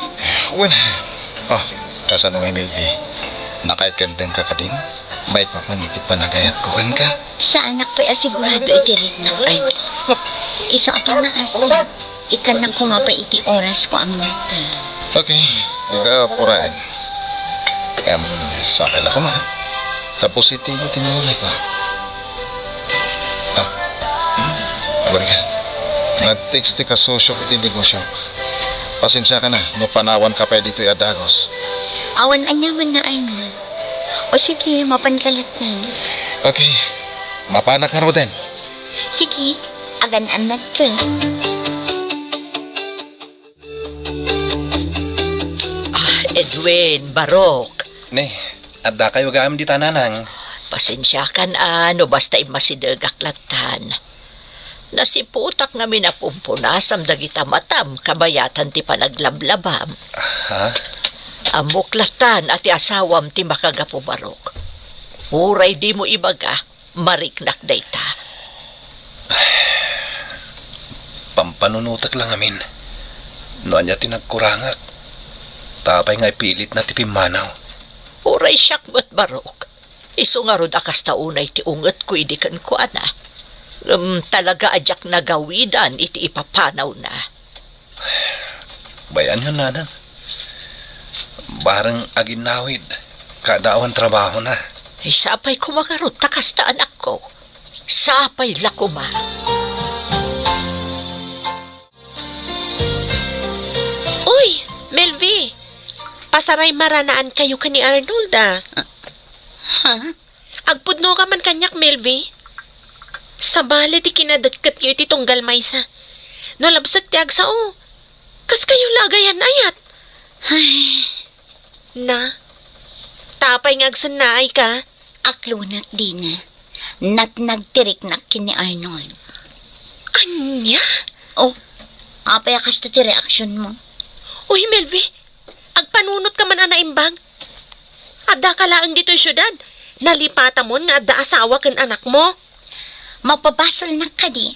Wen. Oh, kasano ngay, Melvi? Nakaikendengka kadin? Maikkan iti panagayatko kenka? Saanak pay a sigurado iti ritnak, Arnold. Isu a pannakaasi. Ikkannak koma pay iti orasko a mangted. Okay, ika puraen. Em, sakay la koma. Tapos iti iti mga pa. Ah, hmm, agor ka. Nag-text ti kasosyo iti negosyo. Pasensiaka na, no panawanka pay ditoy a dagus. Awan aniamanna, Arnold. O sige, mapanka latta. Okay, mapanak ngaruden. Sige, agan-annadka. Ah, Edwin, Barok. Ne, addakayo gayam dita, Nanang. Pasensiakan a no basta immasidegak lattan. Nasiputak ngamin a pumpunasam dagita matam kabayatan ti panaglablabam. Ha? Ammok lattan a ti asawam ti makagapu, Barok. Uray dimo ibaga, mariknak dayta. Pampanunotek la ngamin. No ania ti nagkurangak, ta apay nga ipilitna ti pimmanaw? Uray siak met, Barok. Isu ngarud a kasta unay ti ungetko idi kenkuana. Ngem talaga a diak nagawidan iti ipapanawna. Bay-anyon, Nanang. Bareng aginnawid, kada awan trabahona. Ay, sapay koma ngarud ta kasta, anakko. Sapay la koma. Uy, Melvi! Pasaray maranaankayo ken ni Arnold, a. Ha? Agpudnoka man kaniak, Melvi. Sabali ti kinadekket kayo iti tunggal maysa. No labsek ti agsao, kaskayo la agayan-ayat. Ay. Na, Apay nga agsennaayka? Aklonek, Dina. Natnag ti riknak ken ni Arnold. Ania? Oh, apay a kasta ti reaksionmo? Uy, Melvi, agpanunotka man a naimbag. Addaka laeng ditoy siudad. Nalipatamon nga adda asawa ken anakmo. Mapabasolnak kadi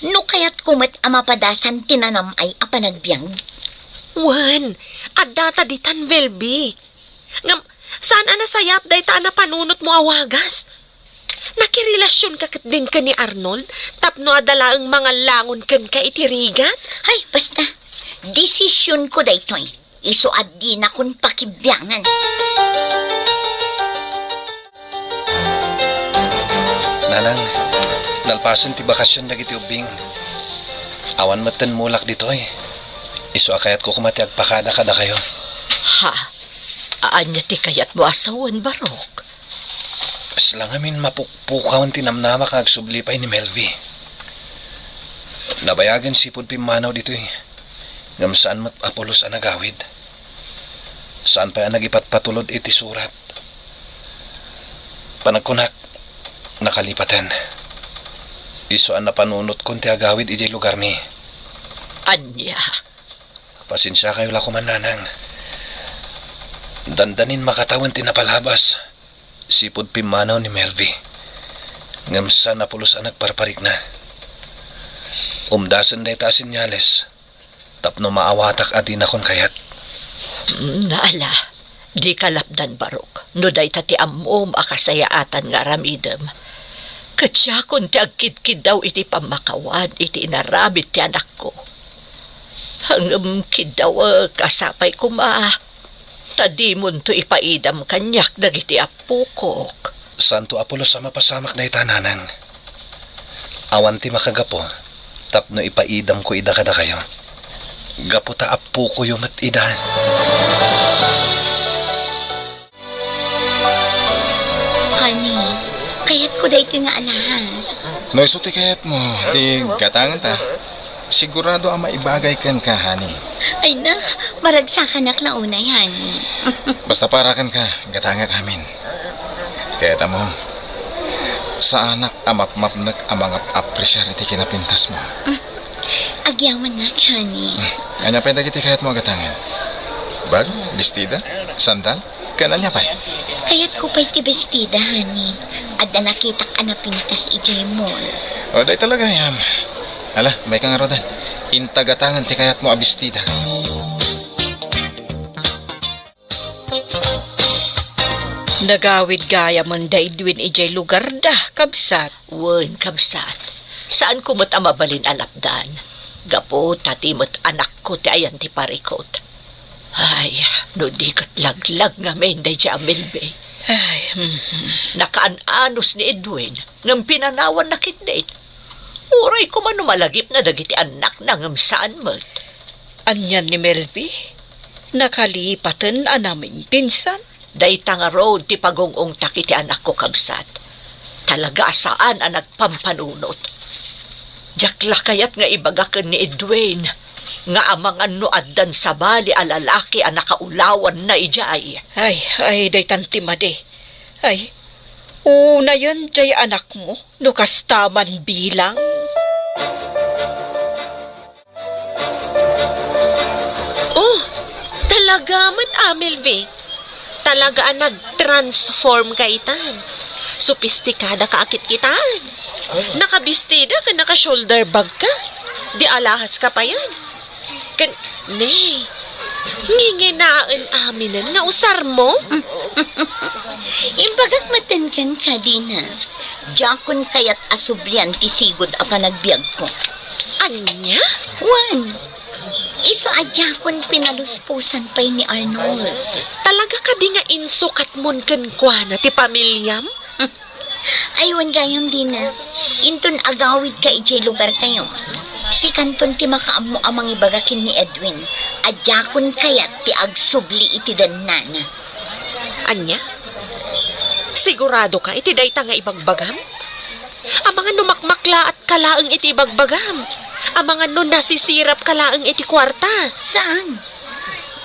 no kayatko met a mapadasan ti nanam-ay a panagbiag? Wen, addata ditan, Melvi. Ngem, saan a nasayaat dayta a napanunotmo a wagas? Nakirelasionka ketdin ken ni Arnold tapno adda laeng mangallangon kenka iti rigat? Ay, basta. Desisionko daytoy. Isu a dinakon pakibiangan. Nanang, nalpasen ti bakasion dagiti ubbing. Awan metten mulak ditoy. Isu a kayatko koma ti agpakada kadakayo. Ha? Ania ti kayatmo a sawen, Barok? Saan ngamin mapukpukawan ti namnamak nga agsubli pay ni Melvi. Nabayagen sipud pimmanaw ditoy, ngem saan met a pulos a nagawid. Saan pay a nagipatpatulod iti surat. Panagkunak, nakalipaten. Isu a napanunotkon ti agawid idiay lugarmi. Ania? Pasensiakayo la koman, Nanang. Dandanin makatawen ti napalabas, sipud pimmanaw ni Melvi. Ngem saan a pulos a nagparparikna. Umdasen dayta a senyales tapno maawatak a dinakon kayat. Mm, ala, dika lapdan, Barok, no dayta ti ammom a kasayaatan nga aramidem. Ket siakon ti agkidkiddaw iti pammakawan iti inaramid ti anakko. Ngem kiddawek a sapay koma ta dimonto ipaidam kaniak dagiti appokok. Saanto a pulos a mapasamak dayta, Nanang. Awan ti makagapu tapno ipaidamko ida kadakayo. Gapu ta appokoyo met ida. Honey, kayatko daytoy nga alahas. No isu ti kayatmo, di gatangenta. Sigurado a maibagay kenka, honey. Ay na, maragsakanak la unay, honey. Basta para kenka, gatangek amin. Kayat mo, saanak a mapmapnek a mangap-apresiar iti kinapintasmo. Agyamannak, honey. Hmm. Ania pay dagiti kayatmo a gatangen? Bag, bestida, sandal? Ken ania pay? Kayatko pay ti bestida, honey. Adda nakitak a napintas idiay mall. O, dayta la gayam. Ala, mayka ngaruden. Inta gatangen ti kayatmo a bestida. Nagawid gayamen da Edwin idiay lugarda, kabsat. Wen, kabsat. Saanko met a mabalin a lapdan. Gapu ta ti met anakko ti ayan ti parikut. Ay, no di ket laglag ngamin daydiay a Melvi. Ay, mhm. Nakaan-anos ni Edwin, ngem pinanawanna ketdin. Uray koma no malagipna dagiti annakna ngem saan met. Anian ni Melvi? Nakalipaten a naminpinsan? Dayta ngarud ti pagung-ungtak iti anakko, kabsat. Talaga a saan a nagpampanunot. Diak la kayat nga ibaga ken ni Edwin nga amangan no addan sabali a lalaki a nakaulawanna idiay. Ay, ay, daytan ti madi. Ay, unayen jay anakmo no kasta man bilang. Oh, talaga met, a Melvi. Talaga a nag-transform ka itan. Sopistikada ka a kitkitaan. Nakabistida ken naka-shoulder bag ka. Di alahas ka payen. Ken, ne, nginginaen aminen nga usarmo? Imbagak metten kenka, Dina. Diakon kayat a sublian ti sigud a panagbiagko. Ania? Wen, isu a diakon pinalusposan pay ni Arnold. Talaga kadi nga insukatmon kenkuana ti pamiliam? Ay, wen gayam, Dina. Inton agawidka idiay lugartayo, sikanton ti makaammo a mangibaga ken ni Edwin a diakon kayat ti agsubli iti dennana. Ania? Siguradoka iti dayta nga ibagbagam? Amangan no makmaklaatka laeng iti ibagbagam? Amangan no nasisirapka laeng iti kuarta? Saan?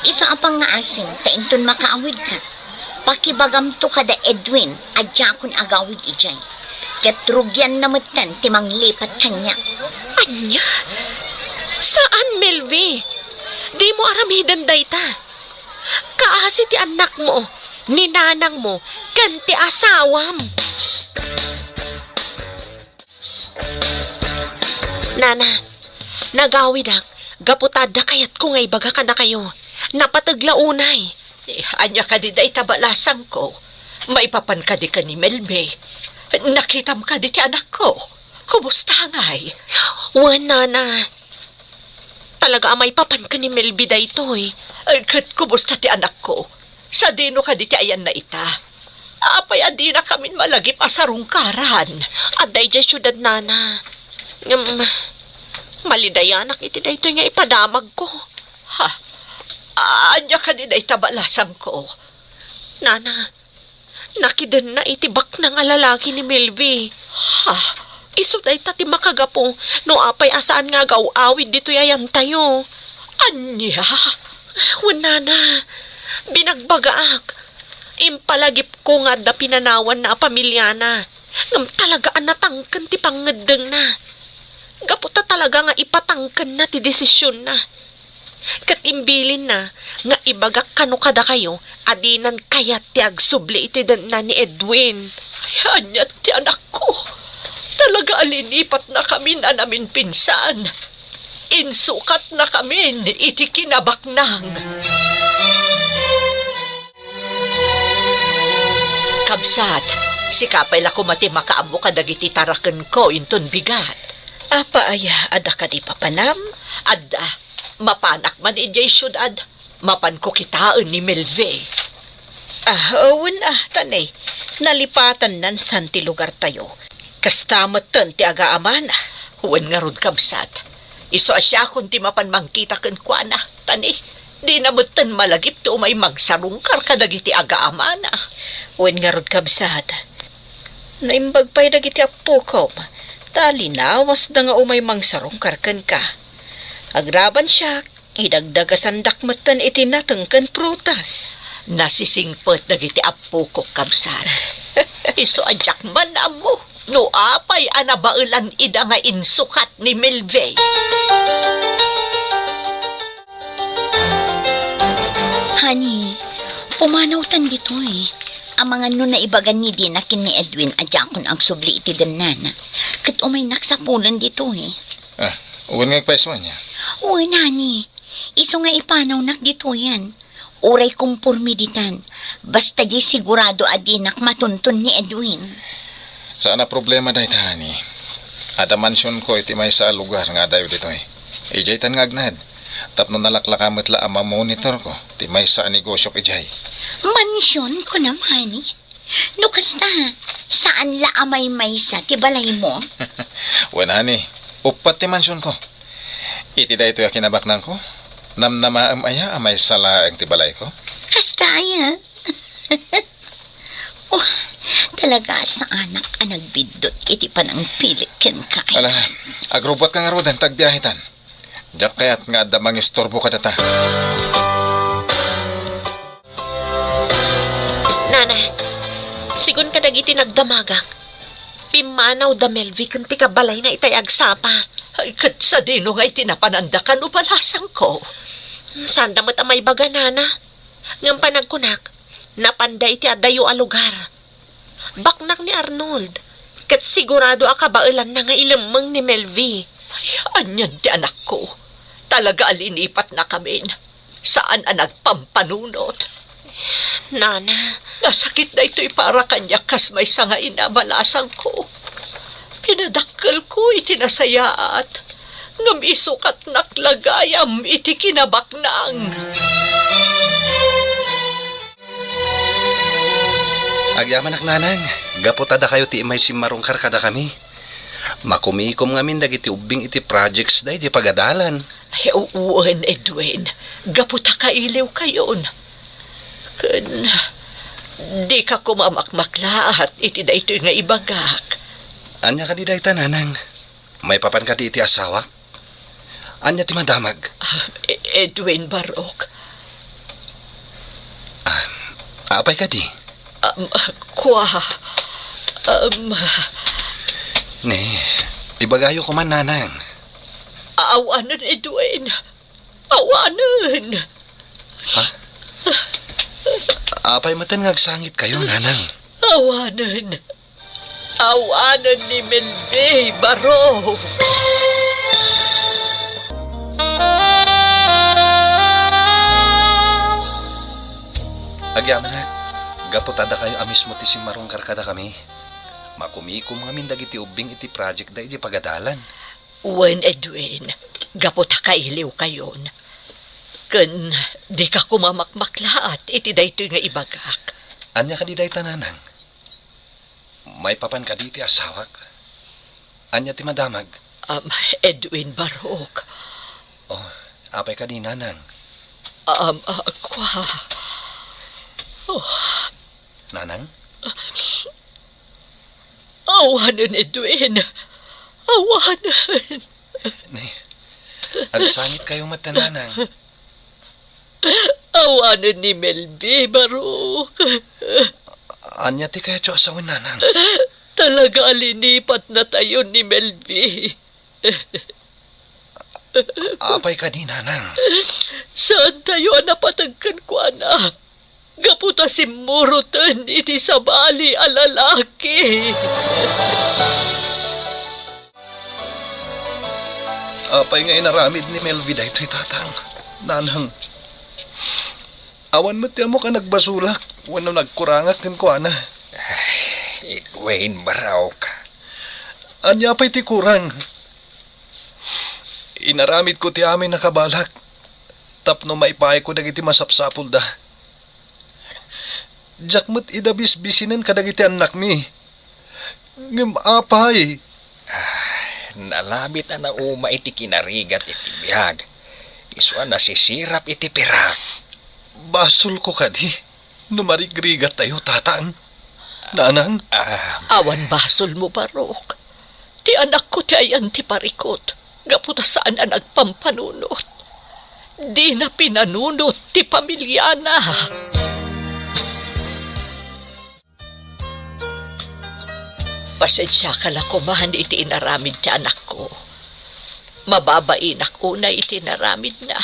Isu a pangngaasim ta inton makaawidka, Pakibagamto kada Edwin a diakon agawid idiay. Ket rugianna metten ti manglipat kaniak. Ania? Saan, Melvi. Dimo aramiden dayta. Kaasi ti annakmo, ni nanangmo, ken ti asawam. Nana, nagawidak, gapu ta adda kayatko nga ibaga kadakayo. Napateg la unay. Eh, ania kadi dayta balasangko? Maipapan kadi ken ni Melvi? Nakitam kadi ti anakko? Kumusta ngay? Wen, Nana. Talaga a maipapan ken ni Melvi daytoy. Eh, ket kumusta ti anakko? Sadino kadi ti ayanna ita? Apay a dinakamin malagip a sarungkaran? Adda idiay siudad, Nana. Ngem, malidayanak iti daytoy nga ipadamagko. Ha? Ania kadi dayta balasangko? Nana, nakidenna iti baknang a lalaki ni Melvi. Ha? Isu dayta ti makagapu no apay a saan nga agaw-awid ditoy ayantayo. Ania? Wen, Nana, binagbagaak. Impalagipko nga adda pinanawanna a pamiliana. Ngem talaga a natangken ti pangngeddengna. Gapu ta talaga nga ipatangkenna ti desisionna. Ket imbilinna nga ibagak kano kadakayo a dinan kayat ti agsubli iti denna ni Edwin. Ay, ania ti anakko? Talaga a linipatnakamin a naminpinsan. Insukatnakamin iti kinabaknang. Kabsat, sika pay la koma ti makaammo kadagiti tarakenko inton bigat. Apay aya, adda kadi papanam? Adda, mapanak man idiay siudad. Mapanko kitaen ni Melvi. Ah, wen a, Tani. Nalipatannan san ti lugartayo. Kasta metten ti agaamana. Wen ngarud, kabsat. Isu a siakon ti mapan mangkita kenkuana, Tani. Dina metten malagip ti umay magsarungkar kadagiti agaamana. Wen ngarud, kabsat. Naimbag pay dagiti appokom, ta linawasda nga umay mangsarungkar kenka. Agraban siak, idagdagasandak metten iti nateng ken prutas. Nasisingpet dagiti appokok, kabsat. Isu a diak man ammo no apay a nabaelan ida nga insukat ni Melvi. Honey, pumanawtan ditoy. Amangan no naibagan ni Dina ken ni Edwin a diakon agsubli iti dennana. Ket umaynak sapulen ditoy. Ah, wen nga agpayso ania? Wen, honey. Isu nga ipanawnak ditoyen. Uray komporme ditan. Basta di sigurado a dinak matunton ni Edwin. Saan a problema dayta, honey. Adda mansionko iti maysa a lugar nga adayo ditoy. Idiaytan nga agnaed. Tapno nalaklaka met la a mamonitorko ti maysa a negosiok idiay. Mansion, kunam, honey? No kasta, saan la a maymaysa ti balaymo? Wen, honey, uppat ti mansionko. Iti daytoy a kinabaknangko, namnamaem aya a maysa laeng ti balayko? Kasta aya? Oh, talaga saanak a nagbiddut iti panangpili kenka. Ala, agrubbuatka ngaruden, ta agbiahetan. Diak kayat nga adda mangisturbo kadata. Nana, sigun kadagiti nagdamagak, pimmanaw da Melvi ken ti kabalayna itay agsapa. Ay, ket sadino nga iti napananda kano balasangko? Sanda met a maibaga, Nana. Ngem panagkunak, napanda iti adayo a lugar. Baknang ni Arnold, ket sigurado a kabaelanna nga ilemmeng ni Melvi. Ay, anian ti anakko? Talaga a linipatnakamin. Saan a nagpampanunot. Nana. Nasakit daytoy para kaniak kas maysa nga ina, balasangko. Pinadakkelko iti nasayaat, ngem isukatnak la gayam iti kinabaknang. Agyamanak, Nanang, gapu ta dakayo ti immay simmarungkar kadakami. Makumikom ngamin dagiti ubbing iti projects da idiay pagadalan. Ay, wen, Edwin, gapu ta kailiwkayon. Ken, dika koma makmaklaat iti daytoy nga ibagak. Ania kadi dayta, Nanang? Maipapan kadi iti asawak? Ania ti madamag? Ah, E-, Edwin Barok. Ah, apay kadi? Um, kua, um, Ne, ibagayo koma, nanang. Awanen, Edwin. Awanen. Ha? Apay met nga agsangitkayo, nanang? Awanen. Awanen ni Melvi, baro. Agyamanak, gapu ta dakayo a mismo ti simmarungkar kadakami, makumikom ngamin dagiti ubbing iti project da iti pagadalan. Wen, Edwin, gapu ta kailiwkayon, ken dika koma makmaklaat iti daytoy nga ibagak. Ania kadi dayta, nanang? Maipapan kadi ti asawak? Ania ti madamag? Um, Edwin Barok. Oh, apay kadi, nanang? Um, ah, kua. Oh. Nanang? Awanen, Edwin. Awanen. Ne, agsangitkayo met, nanang. Awanen ni Melvi, Barok. Ania ti kayatyo a sawen, nanang? Talaga a linipatnatayon ni Melvi. Apay kadi, nanang? Saantayo a napateg kenkuana. Gapu ta simmuroten iti sabali a lalaki. Apay nga inaramid ni Melvi daytoy, tatang, nanang? Awan met ti ammok a nagbasolak wenno nagkurangak kenkuana. Ay, Edwin, Barok. Ania pay ti kurang? Inaramidko ti amin a kabalak tapno maipaayko dagiti masapsapulda. Diak met ida bisbisinen kadagiti annakmi. Ngem apay? Ah, nalabit a nauma iti kinarigat iti biag. Isu a nasisirap iti pirak. Basolko kadi no marigrigattayo, tatang? Nanang? Ah. Awan basolmo, Barok. Ti anakko ti ayan ti parikut, gapu ta saan a nagpampanunot. Dina pinanunot ti pamiliana. Pasensiaka la koman iti inaramid ti anakko. Mababainak unay iti inaramidna.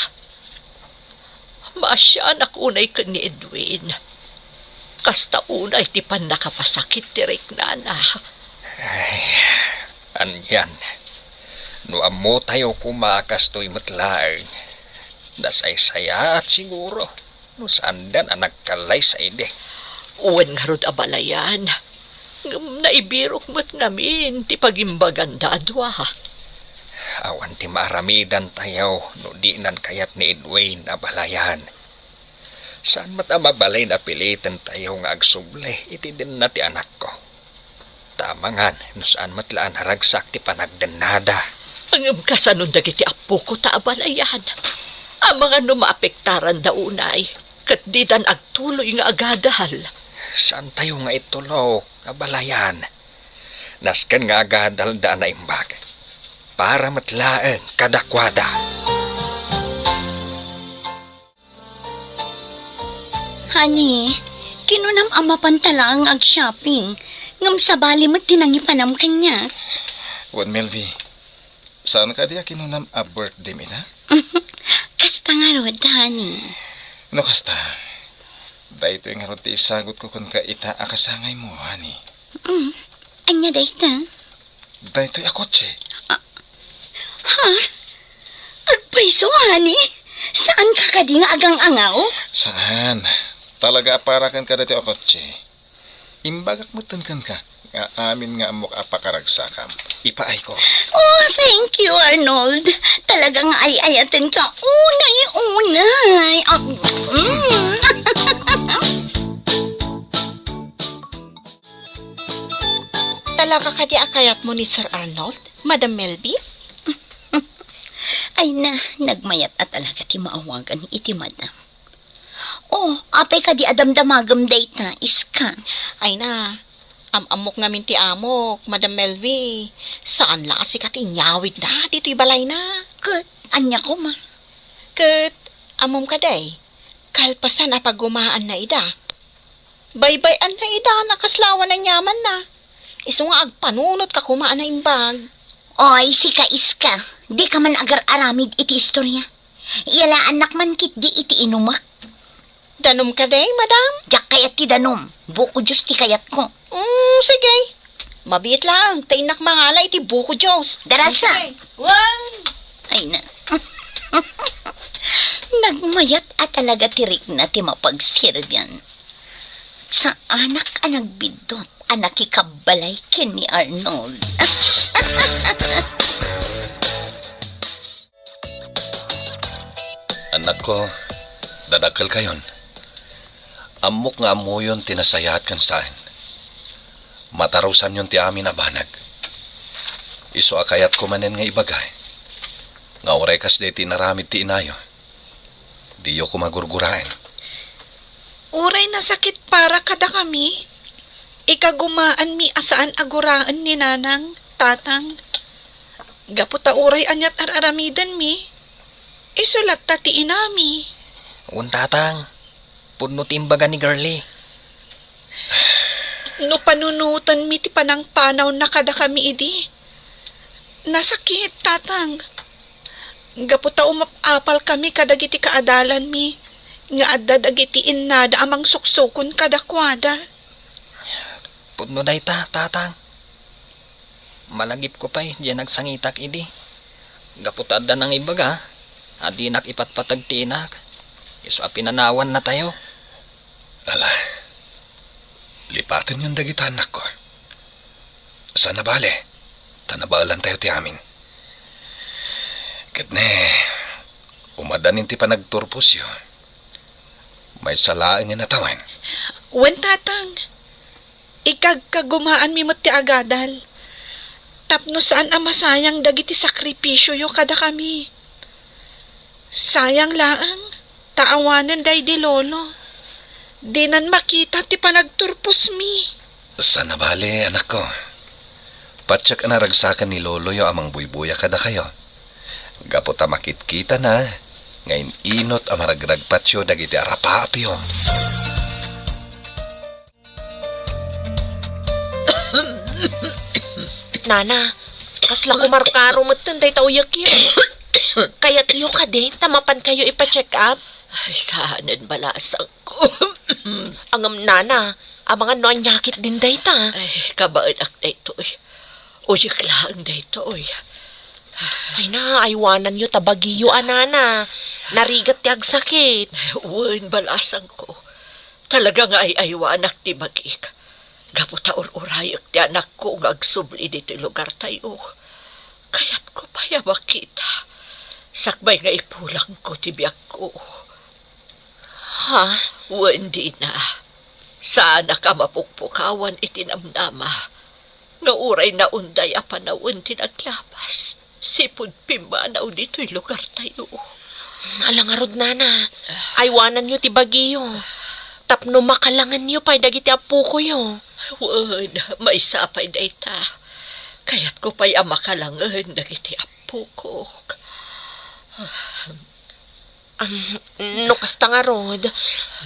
Maasianak unay ken ni Edwin. Kasta unay ti pannakapasakit ti riknana. Ay, anian. No ammotayo koma a kastoy met laeng, nasaysayaat siguro no saandan a nagkallaysa idi. Wen ngarud, abalayan, ngem naibirok met ngamin ti pagimbaganda a dua. Awan ti maaramidantayo no dinan kayat ni Edwin, abalayan. Saan met a mabalin a pilitentayo nga agsubli iti denna ti anakko. Ta amangan no saan met la a naragsak ti panagdennada. Ngem kasanon dagiti appoko ta abalayan? Amangan no maapektaranda unay, ket didan agtuloy nga agadal. Saantayo nga itulok, abalayan. Nasken nga agadalda a naimbag. Para met laeng kadakuada. Honey, kinunam a mapanta laeng ag-shopping, ngem sabali met ti nangipanam kaniak. Wen, Melvi, saan kadi a kinunam a birthdaymi ita? Kasta ngarud, honey. No kasta, daytoy ngarud ti isagutko kenka ita a kasangaymo, honey. Mm, ania dayta? Daytoy a kotse. Ah, ha? Agpayso, honey? Saanka kadi nga agang-angaw? Saan. Talaga a para kenka daytoy a kotse. Imbagak metten kenka nga amin nga ammok a pakaragsakam, ipaayko. Oh, thank you, Arnold. Talaga nga ay-ayatenka unay-unay. Ah, mm. Talaga kadi a kayatmo ni Sir Arnold, Madam Melby? Ay na, nagmayat a talaga ti maawagan iti madam. Oh, apay kadi a damdamagem dayta, Iska? Ay na, am-ammok ngamin ti amok, Madam Melby. Saan la a sika ti inyawidna ditoy balayna. Ket ania koma? Ket ammom kadi, kalpasan a paggumaanna ida, Baybay-anna ida a kaslawan a niamanna. Isu nga agpanunot ka koma a naimbag. Oy, sika, Iska, di ka man agar-aramid iti istorya. Iyalaannak man ketdi iti inumek. Danom kadi, madam? Diak kayat ti danom. Buko Diyos ti kayatko. Mm, sige. Mabiit laeng, ta innak mangala iti buko Diyos. Darasa. Sige. Wen. Ay na. Nagmayat a talaga ti rikna ti mapagserbian. Saanak a nagbiddut a nakikabbalay ken ni Arnold. Annakko, dadakkelkayon. Ammok nga ammoyon ti nasayaat ken saan. Matarusanyon ti amin a banag. Isu a kayatko manen nga ibaga nga uray kasdi ti inaramid ti inayo, diyo koma gurguraen. Uray nasakit para kadakami, ikagumaanmi a saan a guraen ni Nanang, Tatang. Gapu ta uray ania't ar-aramidenmi, isu latta ti inami. Wen, Tatang, pudno ti imbaga ni Girlie. No panunotenmi ti panangpanawna kadakami idi, nasakit, Tatang. Gapu ta umap-apalkami kadagiti kaadalanmi nga adda dagiti innada a mangsuksukon kadakuada. Pudno dayta, Tatang. Malagipko pay diay nagsangitak idi. Gapu ta adda nangibaga a dinak ipatpateg ti inak, isu a pinanawannatayo. Ala, lipatenyon dagita, annakko. Saan a bale, ta nabaelantayo ti amin. Ket ne, umaddanin ti panagturposyo. Maysa laengen a tawen. Wen, Tatang. Ikagkagumaanmi met ti agadal. Tapno saan a masayang dagiti sakripisioyo kadakami. Sayang laeng, ta awanen daydi lolo. Dinan makita ti panagturposmi. Saan a bale, anakko. Patiek a naragsakan ni loloyo a mangbuybuya kadakayo. Gapu ta makitkitana nga in-inut a maragragpatyo dagiti arapaapyo. Nana, kasla kumarkaro metten dayta uyekyo. Kayatyo kadi ta mapankayo ipa-check up? Ay, saanen balasangko. Ngem, Nana, amangan no ania ketdin dayta. Ay, kabaenak daytoy. Uyek laeng daytoy. Ay na, aywananyo ta bagiyo a, Nana. Narigat ti agsakit. Wen, balasangko. Talaga nga ay-aywanak ti bagik. Gapu ta ur-urayek ti anakko nga agsubli ditoy lugartayo. Kayatko pay a makita. Sakbay nga ipulangko ti biagko. Ha? Wen, dina. Saanak a mapukpukawan iti namnama nga uray naunday a panawen ti naglabas, sipud pimmanaw ditoy lugartayo. Ala ngarud, Nana, aywananyo ti bagiyo, tapno makalangenyo pay dagiti appokoyo. Wen, maysa pay dayta. Kayatko pay a makalangen dagiti appokok. Am, no kasta ngarud,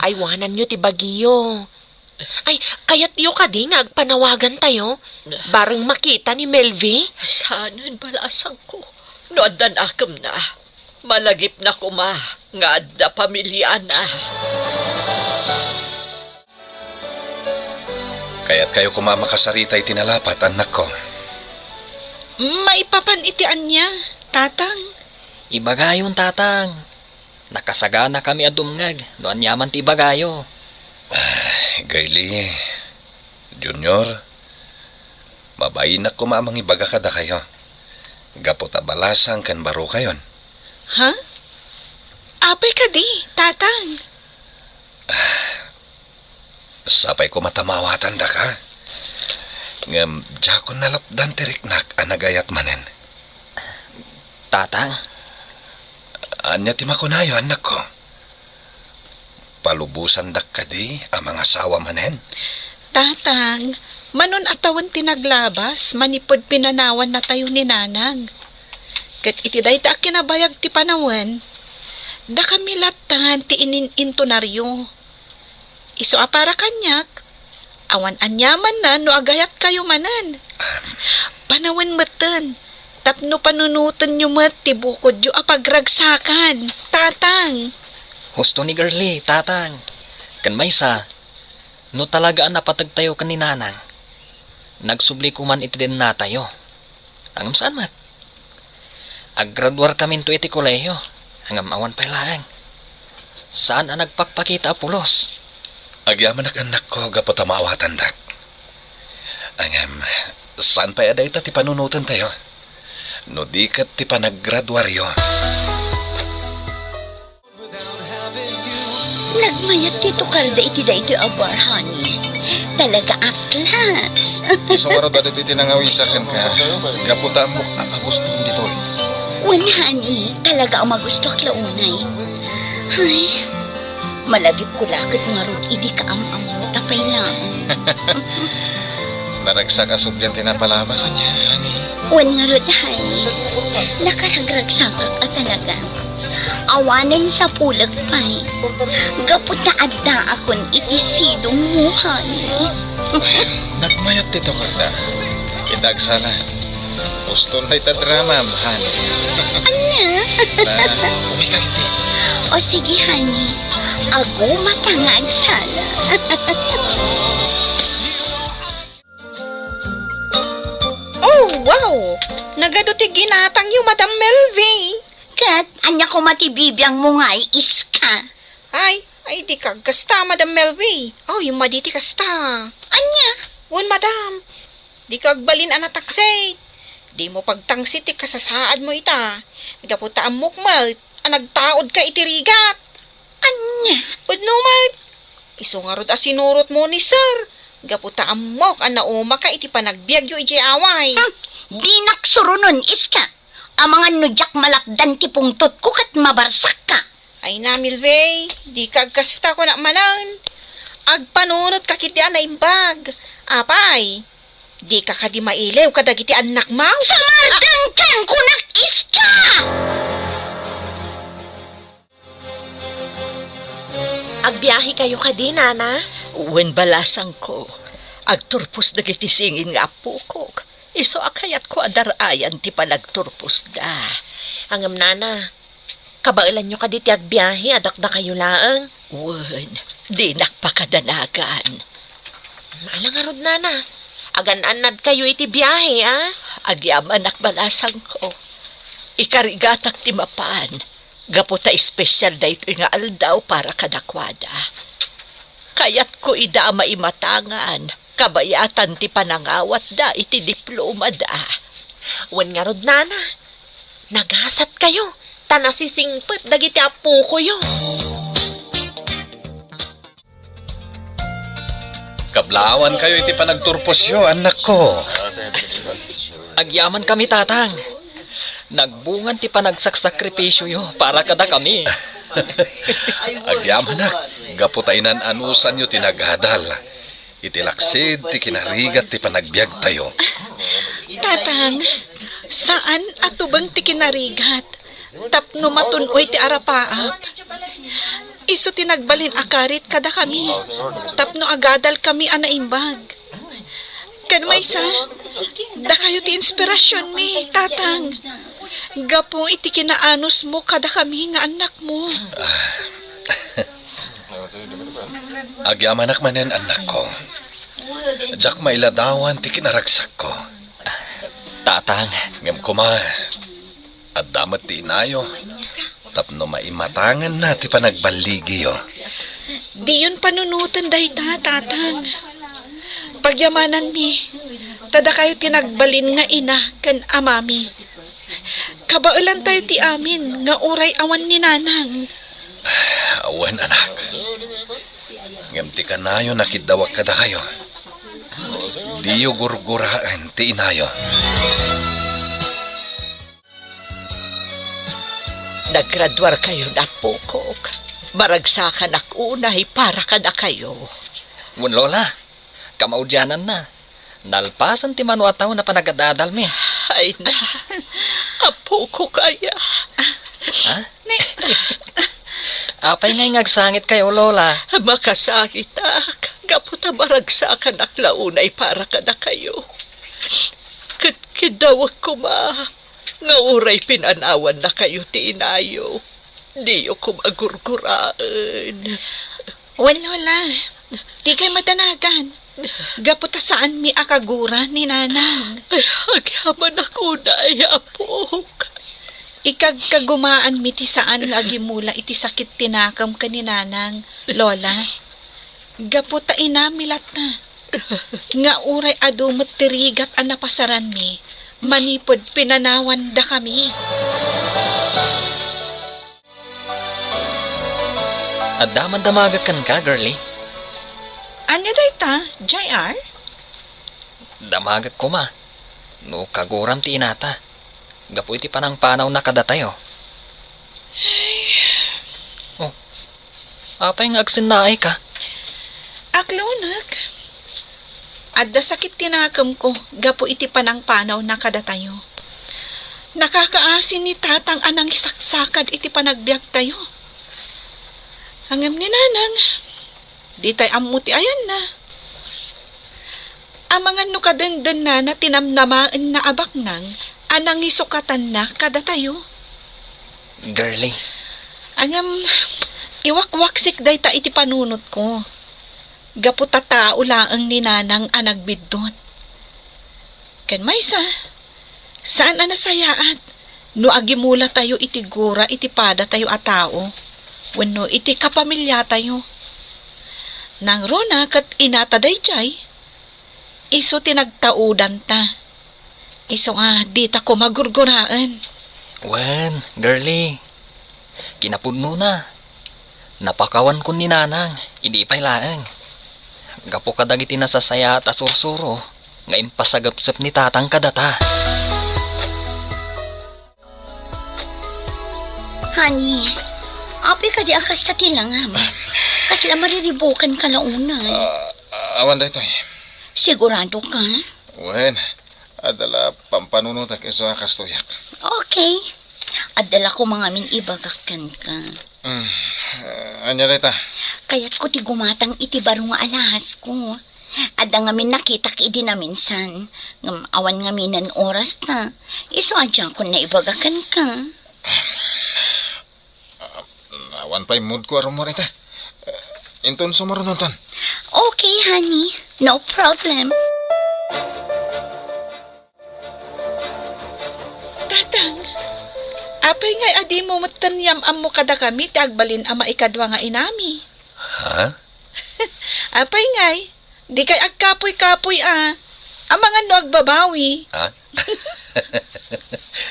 aywananyo ti bagiyo. Ay, kayatyo kadi nga agpanawagantayo? Bareng makita ni Melvi? Saanen balasangko. No adda nakemna, malagipna koma nga adda pamiliana. Kayatkayo koma a makasarita iti nalapat, annakko. Maipapan iti ania, Tatang? Ibagayon, Tatang. Nakasaganakami a dumngeg no aniaman ti ibagayo. Ay, Girlie, Junior, mabainak koma a mangibaga kadakayo. Gapu ta balasang ken barukayon. Ha? Apay kadi, Tatang? Sapay koma ta maawatandaka. Ngem diakon nalapdan ti riknak a nagayat manen. Tatang? Ania ti makunayo, annakko? Palubosandak kadi a mangasawa manen? Tatang, manon a tawen ti naglabas manipud pinanawannatayo ni Nanang. Ket iti dayta a kinabayag ti panawen, dakami lattan ti inin-intonaryo. Isu a para kaniak, awan aniamanna no agayatkayo manen. Panawen metten, tapno panunotenyo met ti bukodyo a pagragsakan, Tatang. Husto ni Girlie, Tatang. Ken maysa, no talaga a napategtayo ken ni Nanang, nagsubli koman iti dennatayo. Ngem saan met. Aggraduarkaminto iti kolehiyo, ngem awan pay laeng. Saan a nagpakpakita a pulos. Agyamanak, annakko, gapu ta maawatandak. Ngem, saan pay a dayta ti panunotentayo, no di ket ti panaggraduaryo? Nagmayat ti tukarda iti daytoy a bar, honey. Talaga a class. Isu ngarud a ditoy ti nangawisak kenka, gapu ta ammok a magustuam ditoy. Wen, honey, talaga a magustuak la unay. Ay, malagipko la ket ngarud idi kaam-ammo ta pay laeng. Naragsak a sublian ti napalabas, ania, honey? Wen ngarud, honey, nakaragragsakak a talaga. Awanen sapulek pay. Gapu ta addaakon iti sidongmo, honey. Nagmayat ti tukarda. Ita agsala. Gusto na ita dramam, honey. Ania? Na, umikak iti. O sige, honey. Agumaka nga agsala. Oh, wow! Nagadu ti ginatangyo, Madam Melvi. Ket ania koma ti bibiangmo ngay, Iska? Ay, ay, dika agkasta, Madam Melvi. Ay, madi ti kasta. Ania? Wen, Madam. Dika agbalin a natangsit. Dimo pagtangsit ti kasasaadmo ita. Gapu ta ammok met a nagtaudka iti rigat. Ania? Pudno met. Isu ngarud a sinurotmo ni Sir. Gapu ta ammok a naumaka iti panagbiagyo idiay away. Hmm, dinak suronen, Iska. Amangan no diak malapdan ti pungtotko ket mabarsakka. Ay na, Milvey, dika agkasta, kunak manen. Agpanunotka ketdi a naimbag. Apay, dika kadi mailiw kadagiti annakmo? Sumardengkan, kunak, Iska! Agbiahekayo kadi, Nana? Wen, balasangko. Agturpos dagiti singin nga appokok. Isu a kayatko a dar-ayan ti panagturposda. Ngem, Nana, kabaelanyo kadi ti agbiahe a dakdakayo laeng? Wen, dinak pakadanagan. Ala ngarud, Nana. Agan-annadkayo iti biahe, a? Agyamanak, balasangko. Ikarigatak ti mapan. Gapu ta espesial daytoy nga aldaw para kadakuada. Kayatko ida a maimatangan, kabayatan ti panangawatda iti diplomada. Wen ngarud, Nana, nagasatkayo, ta nasisingpet dagiti appokoyo. Kablaawankayo iti panagturposyo, annakko. Agyamankami, Tatang. Nagbungan ti panagsaksakripisioyo para kadakami. Agyamanak, gapu ta inan-anusanyo ti nagadal iti laksid ti kinarigat ti panagbiagtayo. Tatang, saan a tubeng ti kinarigat tapno matun-oy ti arapaap. Isu ti nagbalin a karit kadakami tapno agadalkami a naimbag. Ken maysa, dakayo ti inspirasionmi, Tatang, gapu iti kinaanusmo kadakami nga annakmo. Agyamanak manen, annakko. Diak mailadawan ti kinaragsakko. Tatang. Ngem koma, adda met ti inayo tapno maimatanganna ti panagballigiyo. Diyon panunoten dayta, Tatang. Pagyamananmi, ta dakayo ti nagbalin nga ina ken amami. Kabaelantayo ti amin nga uray awan ni Nanang. Awan, anak. Ngem ti kanayon a kiddawak kadakayo, diyo gurguraen ti inayo. Naggraduarkayon, appokok. Maragsakanak unay para kadakayo. Wen, Lola, kamaudiananna. Nalpasen ti mano a tawen a panagadadalmi. Ay na, appokok aya. Ha? Ni- Apay ngay nga agsangitkayo, Lola? Makasangitak, gapu ta maragsakanak la unay para kadakayo. Ket kiddawek koma nga uray pinanawannakayo ti inayo, diyo koma gurguraen. Wen, Lola, dikay madanagan. Gapu ta saanmi a kagura ni Nanang. Ay, agyamanak unay, apok. Ikagkagumaanmi ti saan nga agimula iti sakit ti nakem ken ni Nanang, Lola. Gapu ta inami latta nga uray adu met ti rigat a napasaranmi manipud pinanawandakami. Adda man damagek kenka, girlie? Ania dayta, J R? Damagek koma no kaguram ti inata gapu iti panangpanawna kadatayo. Oh, apay nga agsennaayka? Aklonek. Adda sakit ti nakemko gapu iti panangpanawna kadatayo. Nakakaasi ni Tatang a nangisaksakad iti panagbiagtayo. Ngem ni Nanang, ditay ammo ti ayanna. Amangan no kadendennana ti namnamaenna a baknang a nangisukatanna kadatayo. Girlie. Ngem, iwakwaksik dayta iti panunotko. Gapu ta tao laeng ni Nanang a nagbiddut. Ken maysa, saan a nasayaat no agimulatayo iti gura iti padatayo a tao wenno iti kapamiliatayo. Nangruna ket inata daydiay, isu ti nagtaudanta. Isu nga dita koma gurguraen. Wen, girlie, kinapudnona, napakawankon ni Nanang idi pay laeng. Gapu kadagiti nasasayaat a sursuro nga impasagepsep ni Tatang kadata. Honey, apay kadi a kasta ti langam? Kasla mariribukanka la unay? Ah, awan daytoy. Sigurado ka? Wen, adda la pampanunotak isu a kastoyak. Okay. Adda la koma ngamin ibagak kenka. Mm, ah, ania dayta? Kayatko ti gumatang iti baro nga alahasko. Adda ngamin nakitak idi naminsan, ngem awan ngaminen orasta. Isu a diakon naibaga kenka. Ah, awan pay moodko a rummuar ita. Eh, inton sumurunonton. Okay, honey. No problem. Tatang, apay ngay a dimo metten yam-ammo kadakami ti agbalin a maikadua nga inami? Ha? Apay ngay, dikay agkapuy-kapuy a, amangan no agbabawi. Ha?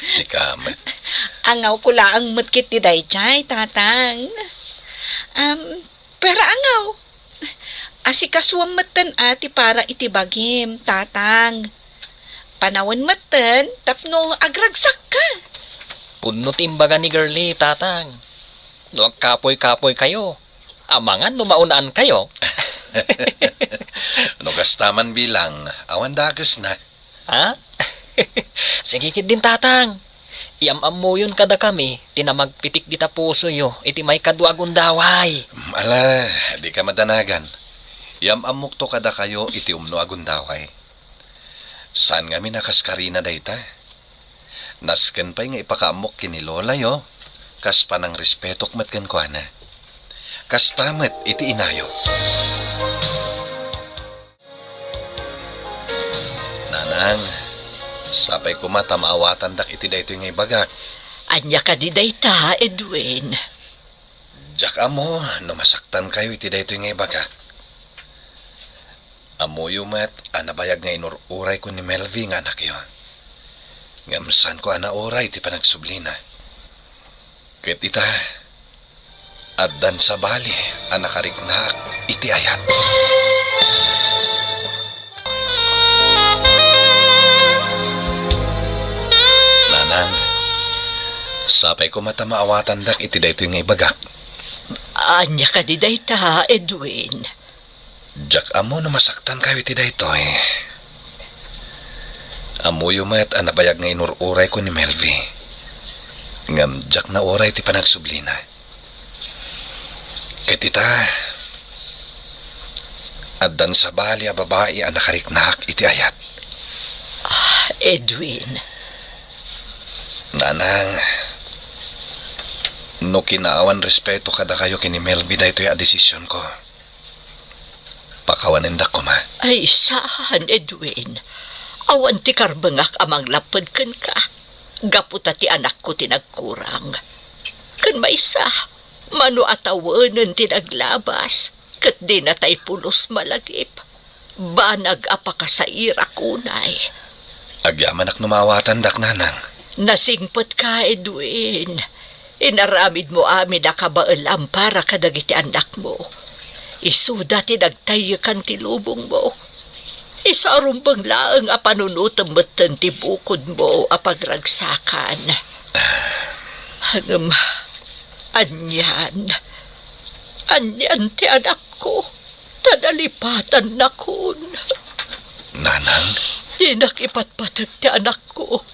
Sika met. Angawko laeng met ket ti daydiay, Tatang. Am, Pero angaw, asikasuam metten a ti para iti bagim, Tatang. Panawen metten tapno agragsakka. Pudno ti imbaga ni Girlie, Tatang. No agkapuy-kapuykayo, amangan no maunaankayo. No kasta man bilang, awan dakesna. Ha? Sige ketdin, Tatang. Iyam-ammoyon kadakami ti namagpitik dita pusoyo iti maikadua a gundaway. Ala, dika madanagan. Iyam-ammokto kadakayo iti umno a gundaway. Saan ngamin a kas karina dayta. Nasken pay nga ipakaammok ken ni Lolayo, kas panangrespetok met kenkuana. Kasta met iti inayo. Nanang, sapay koma ta maawatandak iti daytoy nga ibagak. Ania kadi dayta, Edwin? Diak ammo no masaktankayo iti daytoy nga ibagak. Ammoyo met a nabayag nga inur-urayko ni Melvi nga anakyo. Ngem saanko a nauray ti panagsublina. Ket ita, addan sabali a nakariknaak iti ayat. Nanang, sapay koma ta maawatandak iti daytoy nga ibagak. Ania kadi dayta, Edwin? Diak ammo no masaktankayo iti daytoy. Ammoyo met a nabayag nga inur-urayko ni Melvi. Ngem diak nauray ti panagsublina. Ket ita, addan sabali a babai a nakariknaak iti ayat. Ah, Edwin. Nanang, no kinaawan respeto kadakayo ken ni Melvi daytoy a desisionko, pakawanendak koma. Ay, saan, Edwin. Awan ti karbengak a manglapped kenka. Gapu ta ti anakko ti nagkurang. Ken maysa, mano a tawenen ti naglabas, ket dinatay pulos malagip. Banag a pakasairak unay. Agyamanak no maawatandak, nanang. Nasingpetka, Edwin. Inaramidmo amin a kabaelam para kadagiti annakmo. Isuda ti nagtayyekan ti lubongmo. Isu a rumbeng laeng a panunotem metten ti bukodmo a pagragsakan. Ngem, anian, anian ti anakko, ta nalipatannakon. Nanang? Dinak ipatpateg ti anakko.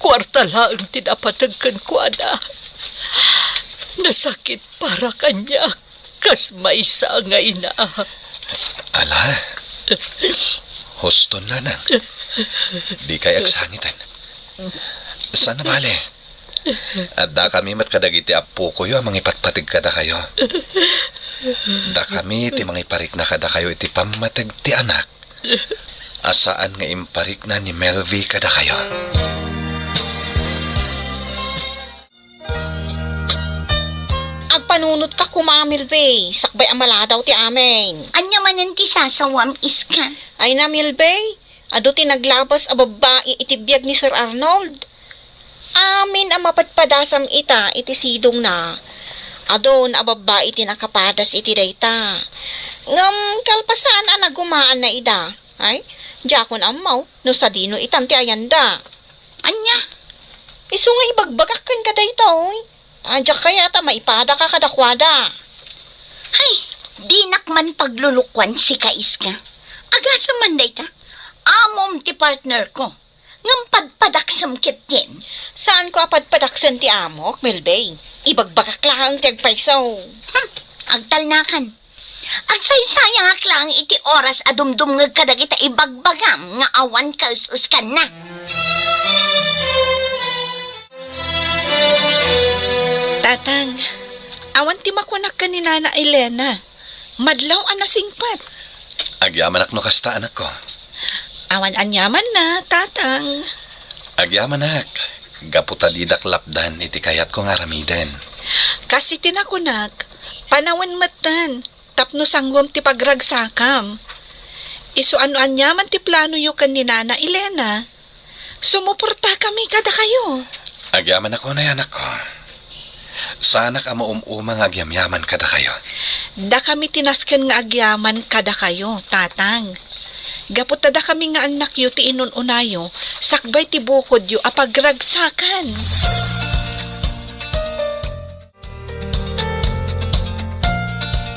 Kuarta laeng ti napateg kenkuana. Nasakit para kaniak. Kas maysa nga ina. Ala, huston, nanang. Dikay agsangiten. Saan a bale? Addakami met kadagiti appokoyo a mangipatpateg kadakayo. Dakami ti mangiparikna kadakayo iti pammateg ti anak a saan nga imparikna ni Melvi kadakayo. Agpanunotka koma, Melvi, sakbay a maladaw ti amin. Ania manen ti sasawam, Iska? Ay na, Melvi, adu ti naglabas a babbai iti biag ni Sir Arnold. Amin a mapadpadasam ita iti sidongna. Adun a babbai ti nakapadas iti dayta. Ngem kalpasan a nagumaanna ida. Ay, diakon ammo no sadino itan ti ayanda. Ania? Isu nga ibagbagak kenka daytoy. Ta diak kayat a maipadaka kadakuada. Ay, dinak man paglulukuan sika, Iska. Agasem man dayta. Amom ti partner ko. Ngem padpadaksem ketdin. Saanko a padpadaksen ti amok, Melvi. Ibagbagak laeng ti agpayso. Hmm, agtalnakan. Agsaysayaak laeng iti oras a dumdumngeg kadagita ibagbagam nga awan kaes-eskanna. Tatang, awan ti makunak ken ni Nana Elena. Madlaw a nasingpet. Agyamanak no kasta, anakko. Awan aniamanna, Tatang. Agyamanak, gapu ta didak lapdan iti kayatko nga aramiden. Kas iti nakunak, panawen metten tapno sanguem ti pagragsakam. Isu a no aniaman ti planoyo ken ni Nana Elena, sumuportakami kadakayo. Agyamanak unay, anakko. Saanak a maum-uma nga agyamyaman kadakayo. Dakami ti nasken nga agyaman kadakayo, Tatang. Gapu ta dakami nga annakyo ti inun-unayo, sakbay ti bukodyo a pagragsakan.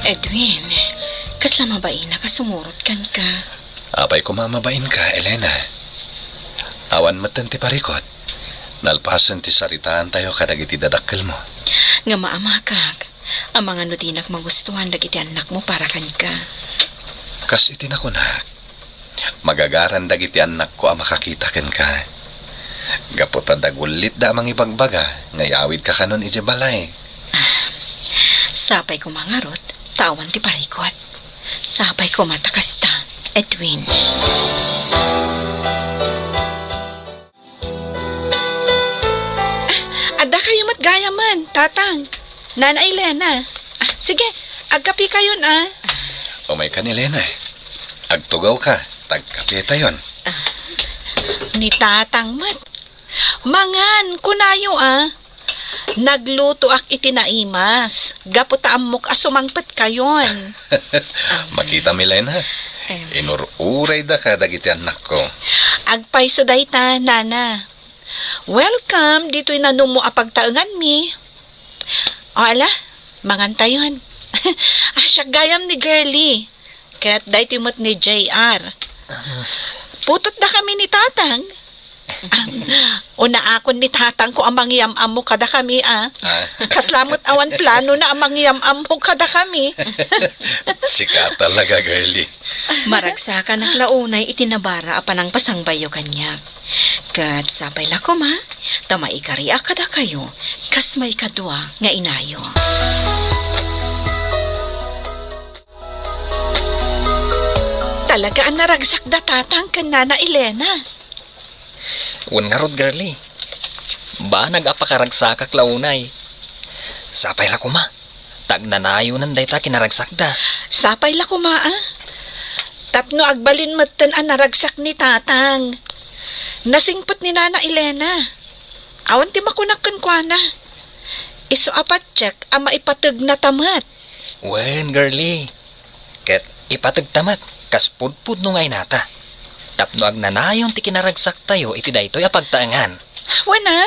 Edwin, kasla mabainak a sumurot kenka. Apay koma a mabainka, Elena. Awan metten ti parikut. Nalpasen ti saritaantayo kadagiti dadakkelmo. Ngem maamakak, amangan no dinak magustuan dagiti annakmo para kenka. Kas iti nakunak, magagaran dagiti annakko a makakita kenka. Gapu ta dagullitda a mangibagbaga nga iyawidka kanon idiay balay. Sapay koma ngarud, ta awan ti parikut. Sapay koma ta kasta, Edwin. Ah, adda kayo met gayamen, Tatang. Nana Elena. Ah, sige, agkape kayon, ah. Umaykan, Elena. Agtugawka, ta agkapetayon. Ah, ni Tatang met. Mangan, kunayo, ah. Naglutoak iti naimas, gapu ta ammok a sumangpet kayon. Makitam, Elena. Em. Inur-urayda kadagiti annakko. Agpayso dayta, Nana. Welcome ditoy nanummo a pagtaenganmi. O, ala, mangantayon. Ah, siak gayam ni Girlie. Ket daytoy met ni J R. Putotdakami ni Tatang. Unaakon ni tatangko a mangyam-ammo kadakami, a. Ah. Kasla met awan planona a mangyam-ammo kadakami. Sika talaga, girlie. Maragsakanak la unay iti nabara a panangpasangbayyo kaniak. Ket sapay la koma, ta maikariak kadakayo, kas maikadua nga inayo. Talaga a naragsak da tatang ken nana Elena. Wen ngarud, girlie. Banag a pakaragsakak la unay. Sapay la koma, ta agnanayonen dayta kinaragsakda. Sapay la koma, a. Tapno agbalin metten a naragsak ni tatang. Nasingpet ni nana Elena. Awan ti makunak kenkuana. Isu a patiek a maipategna ta met. Wen, girlie. Ket ipategta met kas pudpudno nga inata. Tapno agnanayon ti kinaragsaktayo iti daytoy a pagtaengan. Wen a,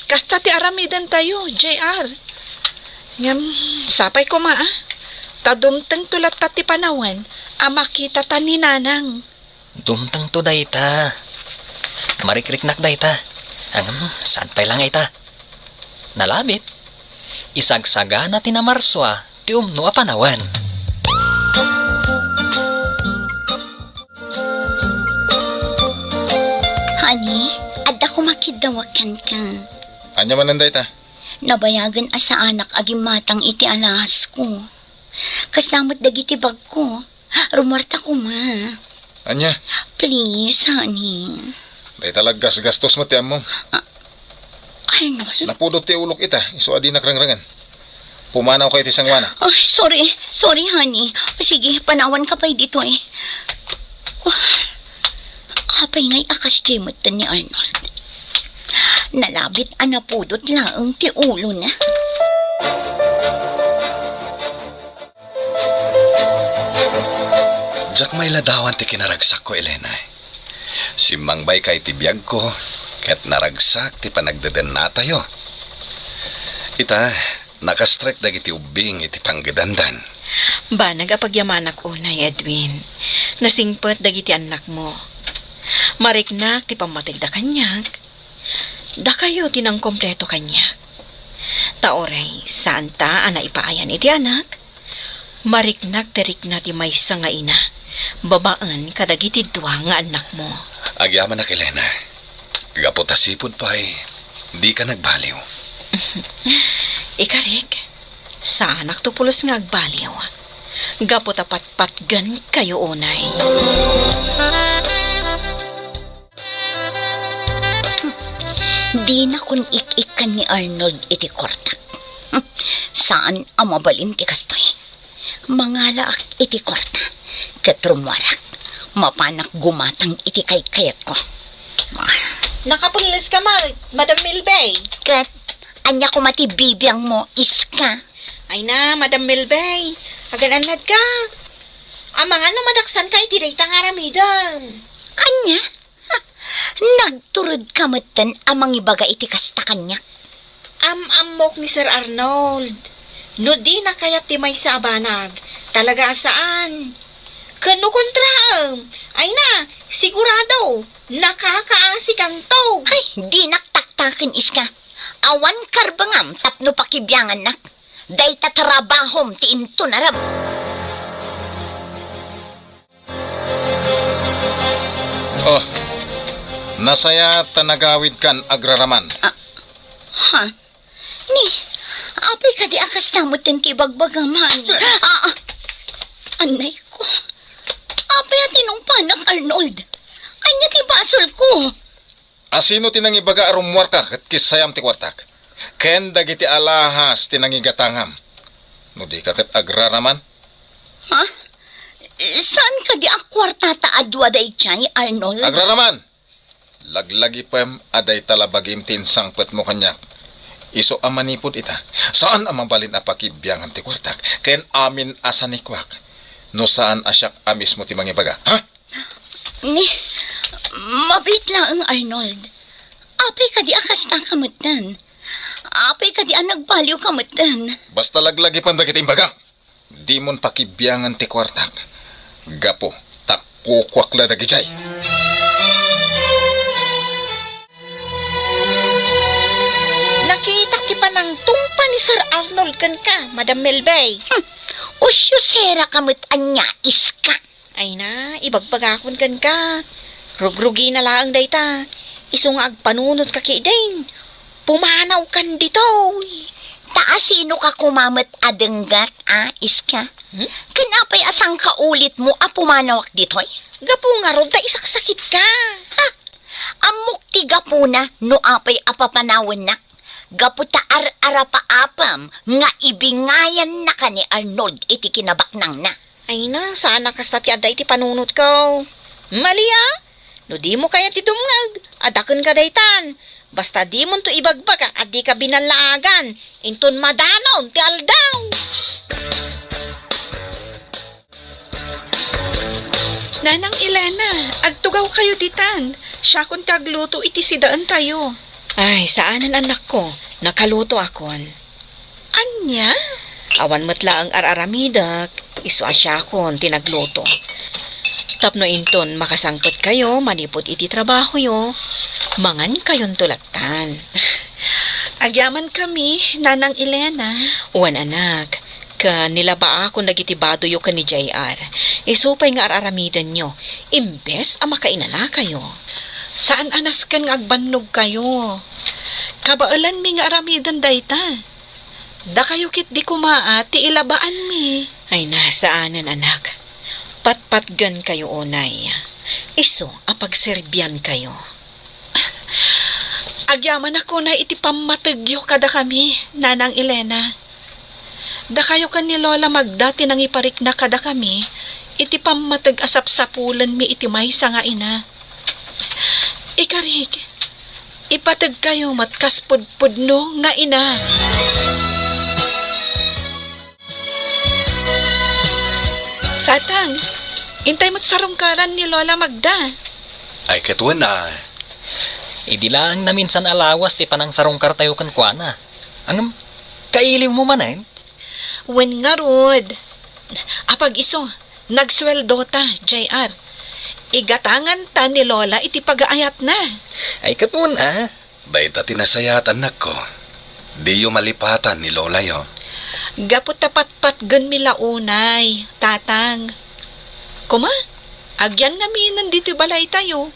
kasta ti aramidentayo, J R. Ngem, sapay koma a, ta dumtengto latta ti panawen a makitata ni nanang. Dumtengto dayta. Marikriknak dayta. Ngem, saan pay la nga ita? Nalabit. Isagsagana ti namarsua ti umno a panawen. Honey, adda koma kiddawak kenka. Ania manen dayta? Nabayagen a saanak a gimmatang iti alahasko. Kasla met dagiti bagko. Rumuarta koma. Ania? Please, honey. Dayta la aggasgastos met ti ammom. Ah, Arnold? Napudot ti ulok ita, isu a dinak rengrengen. Pumanawka iti sangoanak. Ah, sorry. Sorry, honey. Sige, panawanka pay ditoy. Apay ngay a kasdiay metten ni Arnold? Nalabit a napudot laeng ti ulona. Diak mailadawan ti kinaragsakko, Elena. Simmangbayka iti biagko, ket naragsak ti panagdedennatayo. Ita, nakastrek dagiti ubbing iti panggedandan. Banag a pagyamanak unay, Edwin. Nasingpet dagiti annakmo. Mariknak ti pammategda kaniak. Dakayo ti nangkompleto kaniak. Ta uray, saanta a naipaayan iti anak, mariknak ti rikna ti maysa nga ina, babaen kadagiti dua nga annakmo. Agyamanak, Elena. Gapu ta sipud pay, dika nagbaliw. Ikarik, saanakto pulos nga agbaliw. Gapu ta patpatgenkayo unay. Dinakon ik-ikkan ni Arnold iti kuartak. Saan a mabalin ti kastoy. Mangalaak iti kuarta, ket rumuarak. Mapanak gumatang iti kaykayatko. Nakapulleska met, Madam Milbay. Ket ania koma ti bibiangmo, Iska? Ay na, Madam Milbay, agan-annadka. Amangan no madaksanka iti dayta nga aramidem. Ania? Nagturedka metten a mangibaga iti kasta kaniak? Am-ammok ni Sir Arnold. No dina kayat ti maysa a banag, talaga a saan. Ken no kontraem, ay na, sigurado, nakakaasikanto. Ay, dinak taktaken, Iska. Awan karbengam tapno pakibiangannak. Dayta trabahom ti intunarem. Oh, nasayaat ta nagawidkan agraraman. Ah, ha? Ni, apay kadi a kasta metten ti ibagbagam, honey? Ah, ah. Anay ko. Apay a tinungpanak, Arnold? Ania ti basolko? Asino ti nangibaga a rummuarka ket kissayam ti kuartak? Ken dagiti alahas ti nangigatangam. No dika ket agraraman? Ha? Saan kadi a kuartata a dua daydiay, Arnold? Agraraman! Laglagipem a dayta la bagim ti insangpetmo kaniak. Isu a manipud ita, saan a mabalin a pakibiangam ti kuartak ken amin a sanikuak no saan a siak a mismo ti mangibaga. Ha? Ni, mabiit laeng, Arnold. Apay kadi a kasta ka metten? Apay kadi a nagbaliw ka metten? Basta laglagipem dagiti imbaga. Dimon pakibiangan ti kuartak. Gapu ta kukuak la dagidiay. panangtungpa ni Sir Arnold kenka, Madam Melbay. Hmm, usyo seraka met ania, Iska. Ay na, ibagbagakon kenka. Rugrugina laeng dayta. Isu nga agpanunotka ketdin, pumanawkan ditoy. Ta asinoka koma met a denggak, a, Iska? Hmm? Ken apay a sangkaulitmo a pumanawak ditoy? Gapu ngarud ta isaksakitka. Ha? Ammok ti gapuna no apay a papanawennak. Gapu ta ar-arapaapem nga ibingayannaka ni Arnold iti kinabaknangna. Ay na, saan a kasta ti adda iti panunotko. Mali a? No dimo kayat ti dumngeg, adda kenka daytan. Basta dimonto ibagbaga a dika binallaagan, inton madanon ti aldaw. Nanang Elena, agtugawkayo ditan. Siakon ti agluto iti sidaentayo. Ay, saanen, anakko. Nakalutoakon. Ania? Awan met laeng ar-aramidek, isu a siakon ti nagluto. Tapno inton makasangpetkayo manipud iti trabahoyo, mangankayonto lattan. Agyamankami, Nanang Elena. Wen, anak, ken nilabaakon dagiti badoyo ken ni J R. Isu pay nga ar-aramidenyo, imbes a makainanakayo. Saan a nasken nga agbannogkayo. Kabaelanmi nga aramiden dayta. Dakayo ketdi koma a ti ilabaanmi. Ay na, saanen, anak. Patpatgenkayo unay. Isu a pagserbiankayo. Agyamanak unay iti pammategyo kadakami, Nanang Elena. Dakayo ken ni Lola Magda ti nangiparikna kadakami iti pammateg a sapsapulenmi iti maysa nga ina. Ikarik, ipategkayo met kas pudpudno nga ina. Tatang, intay met sarungkaran ni Lola Magda. Ay, ket wen a. Idi laeng naminsan a lawas ti panangsarungkartayo kenkuana. Ngem, kailiwmo manen? Wen ngarud. Apag isu, nagsueldota, J R. Igatanganta ni Lola iti pagaayatna. Ay, ket wen a. Dayta ti nasayaat, annakko. Diyo malipatan ni Lolayo. Gapu ta patpatgenmi la unay, Tatang. Koma, agyan ngaminen ditoy balaytayo.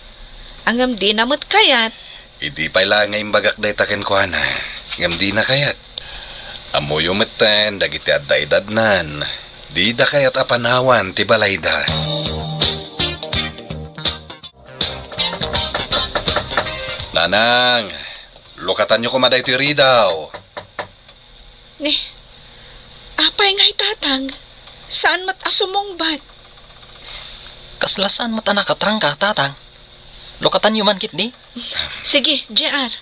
Ngem dina met kayat. Idi pay la nga imbagak dayta kenkuana, ngem dina kayat. Ammoyo metten dagiti adda edadnan, dida kayat a panawan ti balayda. Nanang, lukatanyo koma daytoy ridaw. Ni, apay ngay, Tatang? Saan met a sumungbat? Kasla saan met a nakatrangka, Tatang? Lukatanyo man ketdi. Sige, J R.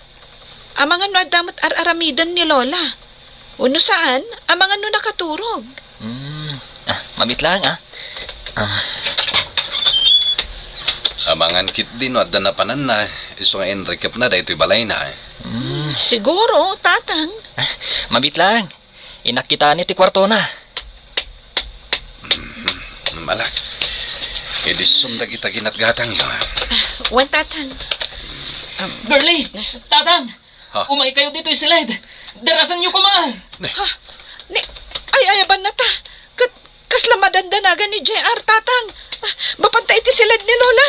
Amangan no adda met ar-aramiden ni Lola. Wenno saan, amangan no nakaturog. Hmm. Ah, mabit lang, ah. Ah. Amangan ketdi no adda napananna, isu nga inrikepna daytoy balayna. Hmm. Siguro, Tatang. Ah, mabit lang. Innak kitani ti kuartona. Mhm. Ala. Idissum dagita ginatgatangyo. Wen, Tatang. Girlie, Tatang, Ha? Umaykayo ditoy siled. Darasenyo koma. Ne. Ha? Ni, ay, ayabanna ta. Ket, kasla madandanagan ni J R, Tatang. Ah, mapanta iti siled ni Lola.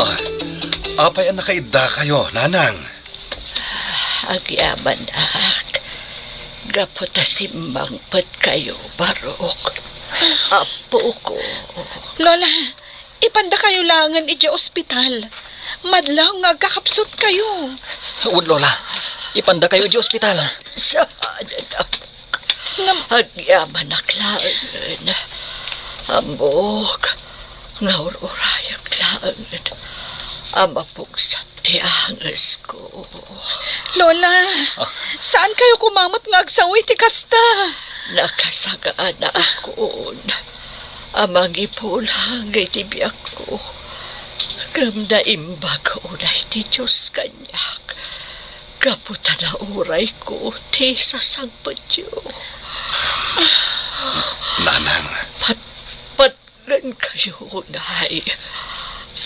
Ah, apay a nakaiddakayo, Nanang? Agyamanak, gapu ta simmangpetkayo, Barok. Apoko. Lola, ipandakayo laengen idiay ospital. Madlaw nga agkakapsutkayo. Wen, Lola, ipandakayo idiay ospital. Saan, anak? Ngem agyamanak laengen. Ammok nga ur-urayak laengen a mapugsat ti angesko. Lola, ah, saankayo koma met nga agsawi ti kasta? Nakasaganaakon a mangibulang iti biagko, ngem naimbag unay ti Dios kaniak, gapu ta naurayko ti sasangpetyo. Nanang. Pat-, pat-, Ngan kayo, Nay,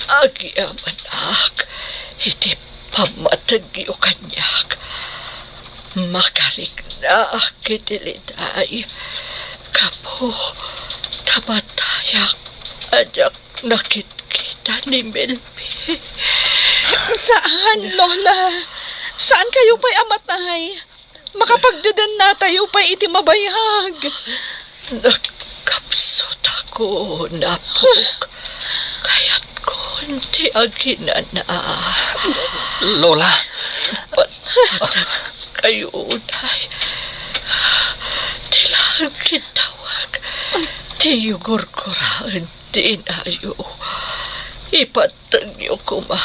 agyamanak, Iti pammatengyo kaniak, makariknaak iti liday gapu ta matayak a diak nakitkita ni Melfi. Saan, Lola. Saan kayo pay a matay. Makapagdedennatayo pay iti mabayag. Nagkapsutako, napok. Kayatkon ti aginana. Lola. Patpatag kayo, unay. Ti langit tawag. Ti yugurguraen ti inayo. Ipat Tengyo koma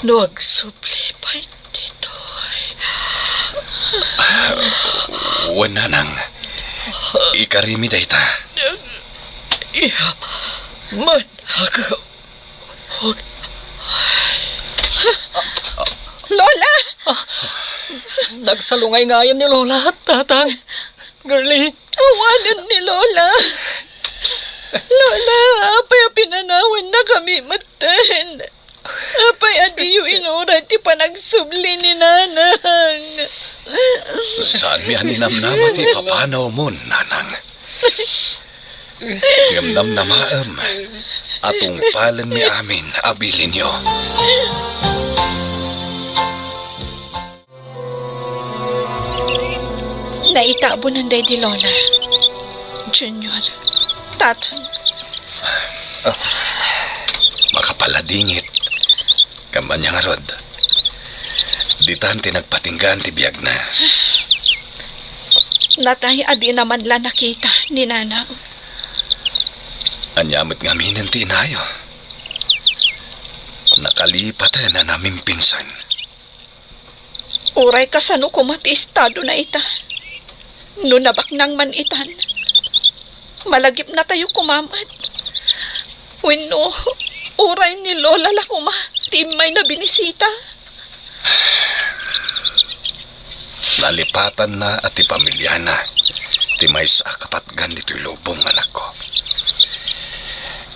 no agsubli pay ditoy. Wen, nanang, ikarimi dayta. Iya, manag-, Lola! Nagsalungay ngayon ni Lola, Tatang. Girlie. Awanen ni Lola. Lola, apay a pinanawannakami metten? Apay a diyo inuray ti panagsubli ni Nanang? Saanmi a ninamnama ti ipapanawmo, Nanang. Ngem namnamaem a tungpalenmi amin a bilinyo. Naitabunan daydi Lola, Junior, Tatang. Ah, makapaladingit. Kampanya ngarud. Ditan ti nagpatinggaan ti biagna. Natay a dina man la nakita ni Nanang. Ania met ngamin ti inayo? Nakalipaten a namimpinsan. Uray kasano koma ti estadona ita, no nabaknang man itan, malagipnatayo koma met. Wenno, uray ni Lola la koma ti immayna binisita. Nalipatanna a ti pamiliana ti maysa a kapatgan ditoy lubong, anakko.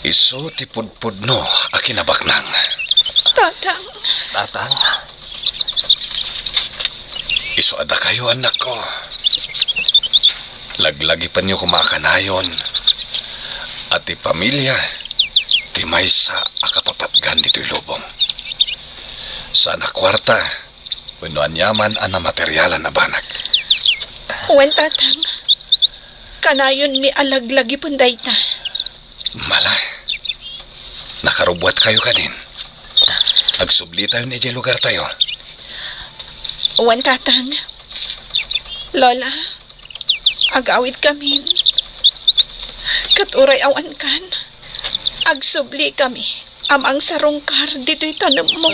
Isu ti pudpudno a kinabaknang. Tatang. Tatang. Isu a dakayo, annakko. Laglagipenyo koma a kanayon a ti pamilia ti maysa a kapapatgan ditoy lubong. Saan a kuarta wenno aniaman a namaterialan a banag. Wen, Tatang. Kanayonmi a laglagipen dayta. Mala, nakarubuatkayo kadin. Agsublitayon idiay lugartayo. Wen, Tatang. Lola, agawidkamin. Ket uray awankan, agsublikami a mangsarungkar ditoy tanemmo.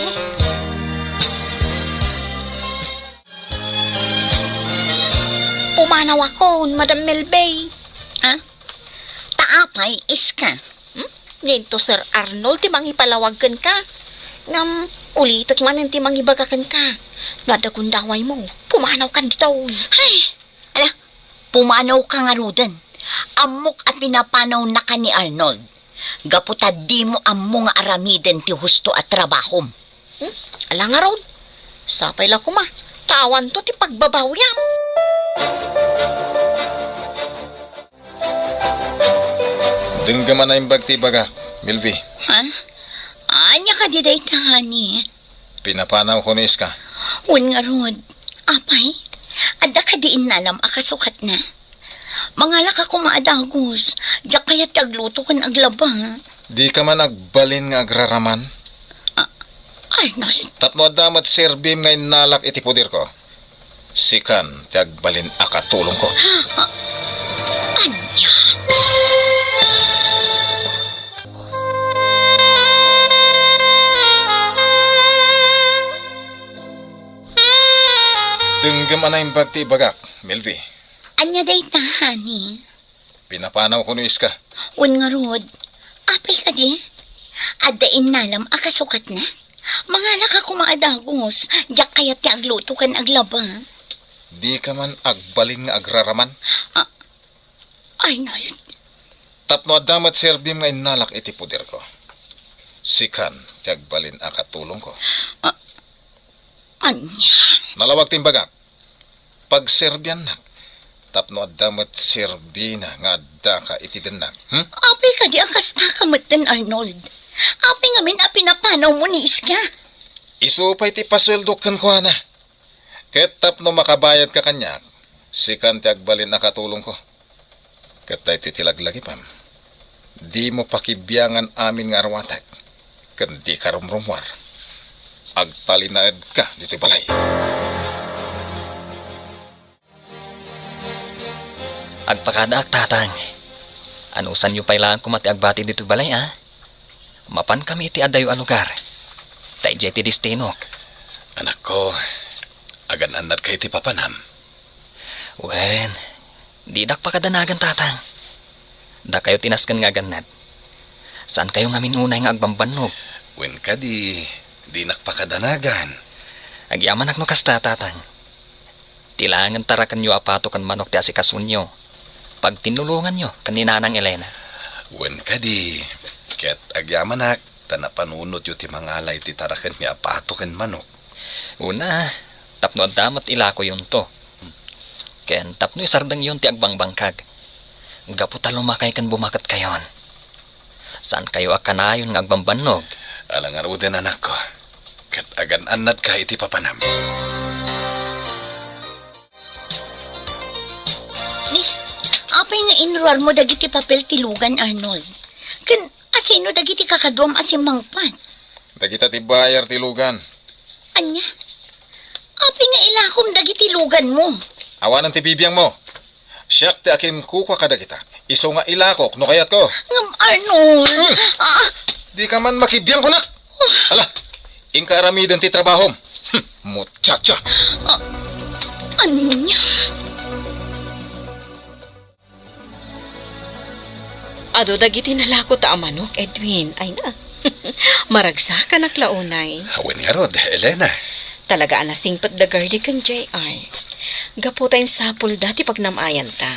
Pumanawakon, Madam Melbay. Ha? Ta apay, Iska? Hmm? Ninto Sir Arnold ti mangipalawag kenka. Ngem, ulitek manen ti mangibaga kenka. No adda gundawaymo, pumanawkan ditoy. Ay, ala, pumanawka ngaruden. Ammok a pinapanawnaka ni Arnold. Gapu ta dimo ammo nga aramiden ti husto a trabahom. Hmm? Ala ngarud, sapay la koma ta awanto ti pagbabawiam. Denggem a naimbag ti ibagak, Melfi. Ha? Ania kadi dayta, honey? Pinapanawko ni Iska. Wen ngarud, apay, adda kadi innalam a kasukatna? Mangalaka koma a dagus, diak kayat ti agluto ken aglaba. Dika man agbalin nga agraraman? Ah, Arnold. Tapno adda met serbim nga innalak iti poderko, sikan ti agbalin a katulongko. Ah, ania? Denggem a naimbag ti ibagak, Melfi. Ania dayta, honey? Pinapanawko ni Iska. Wen ngarud, apay kadi? Adda innalam a kasukatna? Mangalaka koma a dagus, diak kayat ti agluto ken aglaba. Dika man agbalin nga agraraman? Ah, Arnold. Tapno adda met serbim nga innalak iti poderko, sikan ti agbalin a katulongko. Ah, Ania? Nalawag ti imbagak. Pagserbiannak. Tapno adda met serbina nga addaka iti dennak. Hmm? Apay kadi a kasta ka metten, Arnold? Apay ngamin a pinapanawmo ni Iska? Isu pay ti pasueldok kenkuana. Ket tapno makabayadka kaniak, sikan ti agbalin a katulongko. Ket daytoy ti laglagipem, dimo pakibiangan amin nga arwatek, ken dika rumrumuar. Agtalinaedka ditoy balay. Agpakadaak, Tatang. Anusanyo pay laeng koma ti agbati ditoy balay, a? Mapankami iti adayo a lugar. Ta idiay ti destinok. Anakko, agan-annadka iti papanam? Wen, didak pakadanagan, Tatang. Dakayo ti nasken nga agannad. Saankayo ngamin unay nga agbambannog? Wen kadi, dinak pakadanagan. Agyamanak no kasta, Tatang. Ti laengen tarakenyo a pato ken manok ti asikasonyo. Pagtinnulonganyo ken ni Nanang Elena. Wen kadi, ket agyamanak ta napanunotyo ti mangala iti tarakenmi a pato ken manok. Una, tapno adda met ilakoyonto. Ken tapno isardengyon ti agbangbangkag. Gapu ta lumakay ken bumaketkayon. Saankayo a kanayon nga agbambannog? Ala ngaruden, anakko. Ket agan-annadka iti papanam. Ni, apay nga inruarmo dagiti papel ti lugan, Arnold? Ken asino dagiti kakaduam a simmangpet? Dagita ti buyer ti lugan. Ania? Apay nga ilakom dagiti luganmo? Awanen ti bibiangmo. Siak ti akinkukua kadagita. Isu nga ilakok no kayatko. Ngem Arnold, Hmm. ah, Dika man makibiang kunak. Ala, inka aramiden ti trabahom. Hmm, muchacha. Ah, ania? Adu dagiti nalakota a manok, Edwin. Ay na. Maragsakanak la unay. Wen ngarud, Elena. Talaga a nasingpet da Garly ken J R. Gapu ta insapulda ti pagnam-ayanta.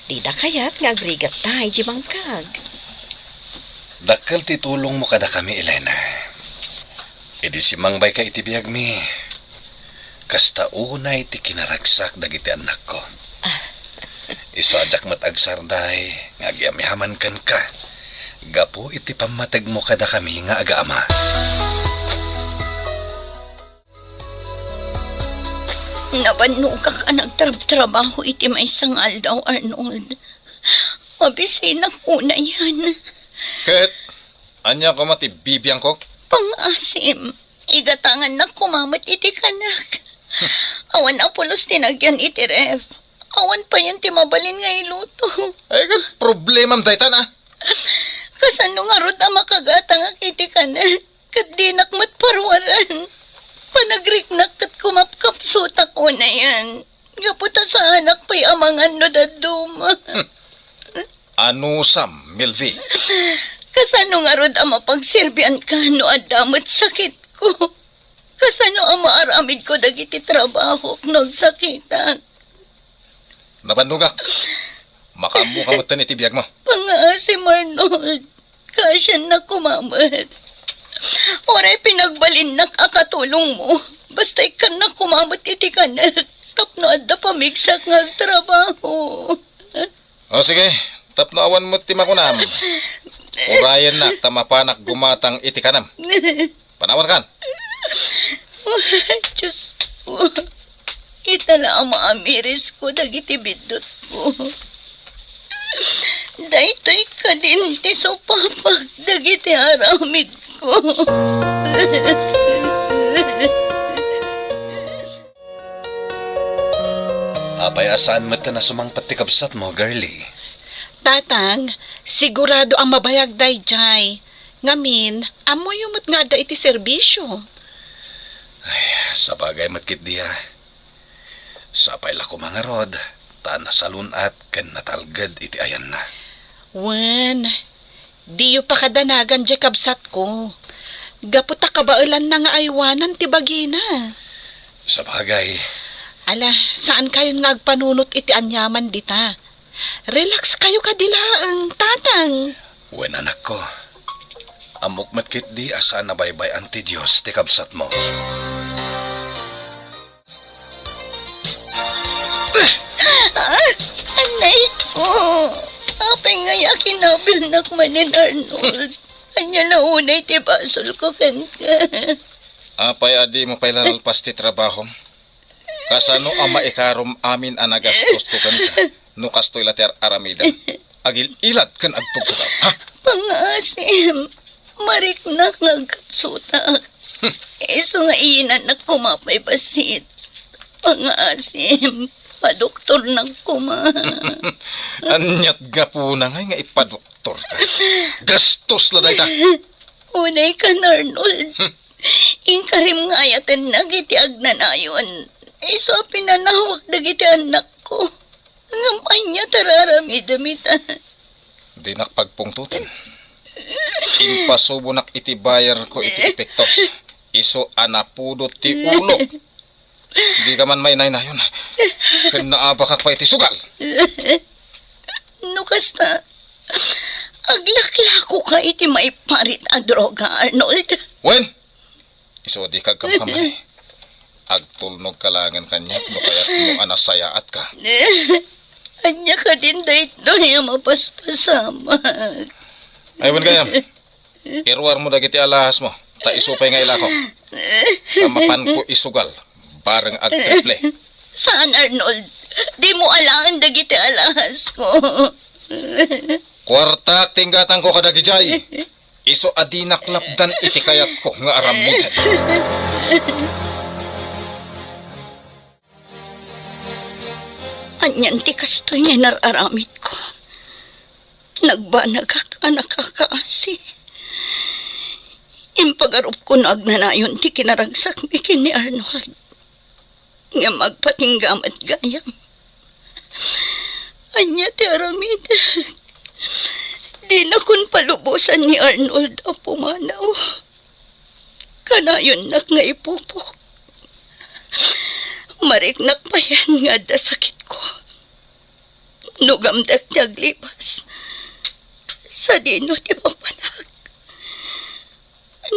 Dida kayat nga agrigetta idiay bangkag. Dakkel ti tulongmo kadakami, Elena. Idi simmangbayka iti biagmi, kasta unay ti kinaragsak dagiti annakko. Isu a diak met agsarday nga agyamyaman kenka gapu iti pammategmo kadakami nga agaama. Nabannogak a nagtrabtrabaho iti maysa nga aldaw, Arnold. Mabisinak unayen. Ket ania koma ti bibiangko? Pangaasim, igatangannak koma met iti kanek. Awan a pulos ti nagyan iti ref. Awan payen ti mabalin nga iluto. Ay, ket problemam daytan, a. Kasano ngarud a makagatangak iti kanek? Ket dinak met paruaren. Panagriknak ket kumapkapsutak unayen. Gapu ta saanak pay a mangan no dadduma. Hmm. Anusam, Milvi? Kasano ngarud a mapagserbianka no adda met sakitko? Kasano a maaramidko dagiti trabahok no agsakitak? Nabannogak. Makaammoka metten iti biagmo. Pangaasim, Arnold. Kaasiannak koma met. Uray pinagbalinnak a katulongmo, basta ikkannak koma met iti kanek tapno adda pamigsak nga agtrabaho. O sige, tapno awan met ti makunam, urayennak ta mapanak gumatang iti kanam. Panawankan. Diosko, ita la a maamirisko dagiti biddutko. Daytoy kadin ti supapak dagiti aramidko. Apay a saan met a sumangpet ti kabsatmo, Garly? Tatang, sigurado a mabayag daydiay. Ngamin, ammoyo met nga adda iti serbisio. Ay, sabagay met ketdi a. Sapay la koma ngarud, ta nasalun-at ken natalged iti ayanna. Wen, diyo pakadanagan diay kabsatko. Gapu ta kabaelanna nga aywanan ti bagina. Sabagay. Ala, saankayon nga agpanunot iti aniaman dita. Relax kayo kadi laeng, Tatang. Wen, anakko. Ammok met ketdi a saan a baybay-an ti Dios ti kabsatmo. Ah! Anay! Oh! Apay nga ya kinabilnak manen, Arnold? Ania la unay ti basolko kenka? Apay a dimo pay lalpas ti trabahom? Kasano a maikarom amin a nagastosko kenka no kastoy la ti ar-aramidem? Agil-ilad ken agtugtugaw, ha? Pangaasim, mariknak nga agkapsutak. Isu nga iinannak koma pay bassit. Pangaasim, padoktornak koma. Aniat gapuna ngay nga ipadoktorka? Gastos la dayta. Unay kan, Arnold. Inkarim nga ayatennak iti agnanayon. Isu a pinanawak dagiti annakko. Ngem ania ti ar-aramidem ita? Dinak pagpungtoten. Impasubonak iti bayarko iti epektos. Isu a napudot ti ulok. Dika man mainaynayon. Ken naabakak pay iti sugal. No kasta, aglaklakoka iti maiparit a droga, Arnold. Wen, isu a dika agkamkamali. Agtulnogka laengen kaniak no kayatmo a nasayaatka. Ania kadin daytoy a mapaspasamak? Ay, wen gayam. Iruarmo dagiti alahasmo, ta isu pay nga ilako. Ta mapanko isugal, bareng agtriple. Saan, Arnold? Dimo alaen dagiti alahasko. Kuartak ti inggatangko kadagijay. Isu a dinak lapdan iti kayatko nga aramiden. Anian ti kastoy nga inar-aramidko? Nagbanagak a nakakaasi. Impagarupko no agnanayon ti kinaragsakmi ken ni Arnold. Ngem agpatingga met gayam. Ania ti aramidek? Dinakon palubosan ni Arnold a pumanaw. Kanayonnak nga ipupok. Mariknak payen nga adda sakitko. Nugamdek ti aglibas. Sadino ti papanak?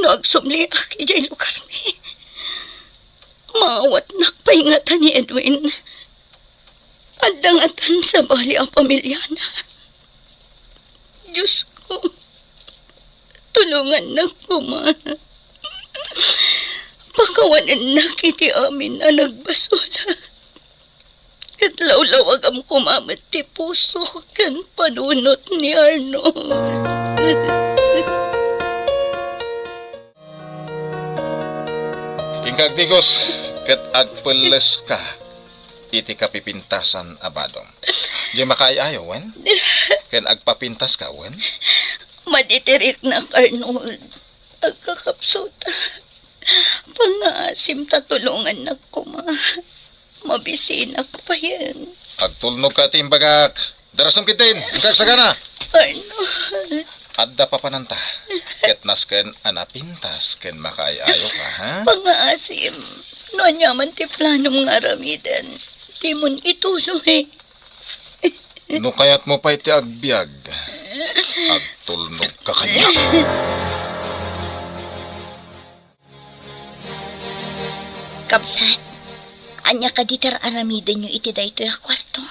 No agsumliak idiay lugarmi, maawatnak pay ngata ni Edwin. Adda ngatan sabali a pamiliana. Diosko, tulongannak koma. Pakawanennak iti amin a nagbasol. Ket lawlawagam koma met ti puso ken panunot ni Arnold. Inka agdigos ket agpelleska iti kapipintasan a badom. Diay makaay-ayo, wen? Ken agpapintaska, wen? Madi ti riknak, Arnold. Agkakapsutak. Pangaasim ta tulongannak koma. Mabisinak payen. Agtulnogka ti imbagak. Darasem ketdin, inka agsagana. Arnold. Adda papananta. Ket nasken a napintas ken makaay-ayoka, ha? Pangaasim. No aniaman ti planom nga aramiden, dimon ituloy. No kayatmo pay ti agbiag, agtulnogka kaniak. Kabsat, ania kadi ti ar-aramidenyo iti daytoy a kuarto?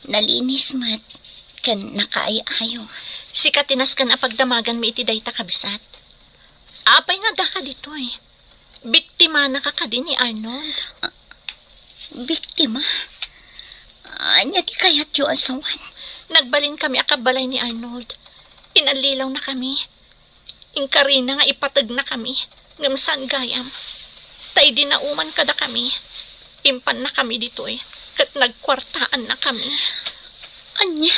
Nalinis met ken nakaay-ayo. Sika ti nasken a pagdamaganmi iti dayta, kabsat. Apay nga addaka ditoy? Biktimanaka kadi ni Arnold? Ah, biktima? Ania ti kayatyo a sawen? Nagbalinkami a kabbalay ni Arnold. Inallilawnakami. Inkarina nga ipategnakami, ngem saan gayam. Ta idi nauman kadakami, impannakami ditoy, ket nagkuartaannakami. Ania?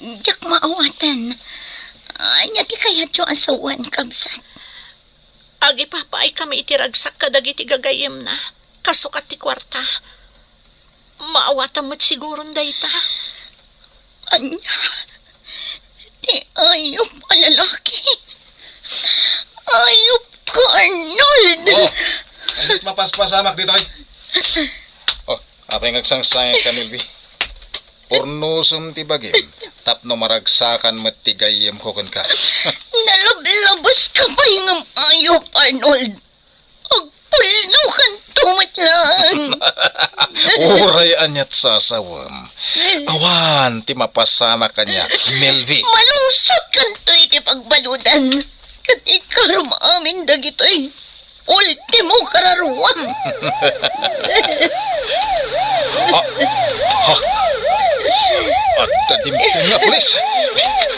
Diak maawaten. Ania ti kayatyo a sawen, kabsat? Agipapaay kami iti ragsak kadagiti gagayyemna, kasukat ti kuarta. Maawatam met siguron dayta. Ania? Ti ayup a lalaki? Ayup ka, Arnold! Oh, ania ti mapaspasamak ditoy? Oh, apay nga agsangsangit ka, Milby? Purnosem ti bagim, tapno maragsakan met ti gayyemko kenka. Nalablabas ka pay ngem ayup, Arnold. Ag-, Pulnokanto met laeng. Uray ania't sasawem, awan ti mapasanak kaniak, Melvi. Malungsotkanto iti pagbaludan. Ket ikarom amin dagitoy. Ultimo kararuam. Ah, ha. Adda dimteng nga pulis.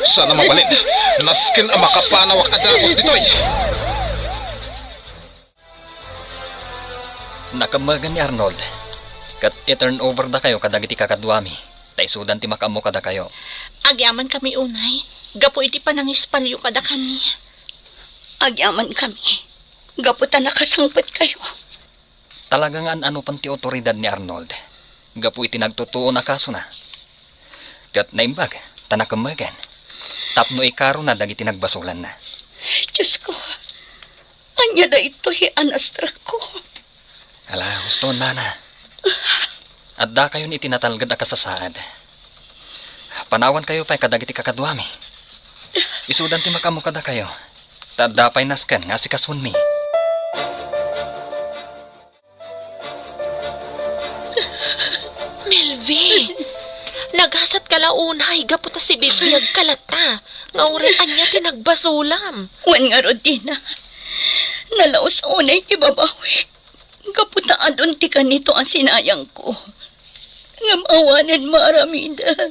Saan a mabalin. Nasken a makapanawak a dagus ditoy. Nakemmegen ni Arnold, ket i-turn over dakayo kadagiti kakaduami, ta isudan ti makaammo kadakayo. Agyamankami unay, gapu iti panangispalyo kadakami. Agyamankami, gapu ta nakasangpetkayo. Talaga nga an-ano pay ti awtoridad ni Arnold, gapu iti nagtutuon a kasona. Ket naimbag, ta nakemmegen, tapno ikarona dagiti nagbasolanna. Diosko, ania daytoy a nastrekko? Ala, husto, nana. Addakayon iti natalged a kasasaad. Panawankayo pay kadagiti kakaduami. Isudan ti makaammo kadakayo, ta adda pay nasken nga asikasoenmi. Melvi, nagasatka la unay gapu ta sibibiagka latta, nga uray ania ti nagbasolam. Wen ngarud, Dina, nalaus unay ti babawik gapu ta adun ti kanito a sinayangko. Ngem awanen maaramidak.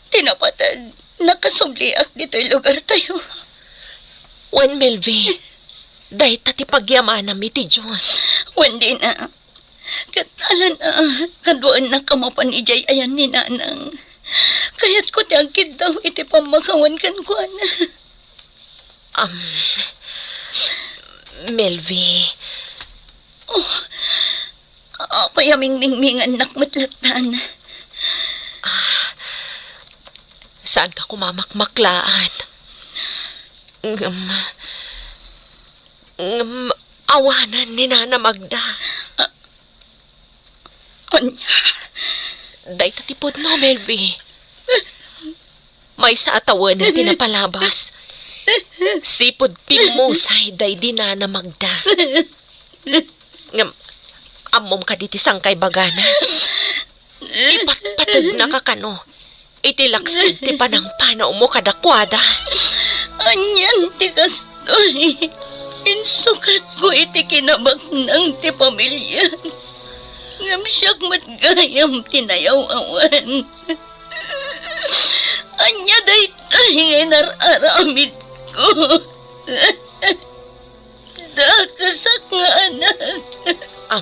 Ti napateg, nakasubliak ditoy lugartayo. Wen, Melvi, dayta ti pagyamanam iti Dios. Wen, Dina, ket alan a kaduaennak a mapan idiay ayan ni Nanang. Kayatko ti agkiddaw iti pammakawan kenkuana. Am, Melvi. Oh, apay a mingmingmingannak met lattan? Ah, saanka koma makmaklaat. Ngem, ngem awanen ni Nana Magda. Ah, ania? Dayta ti pudno, Melvi. Maysa a tawen ti napalabas. Sipud pimmusay daydi Nana Magda. Ngem, ammom kadi ti sangkaibagana? Ipatpategnaka kano iti laksid ti panangpanawmo kadakuada. Anian ti kastoy? Insukatko iti kinabaknang ti pamiliak. Ngem siak met gayam ti nayaw-awan. Ania daytoy nga inar-aramidko? Dakesak nga anak. Am.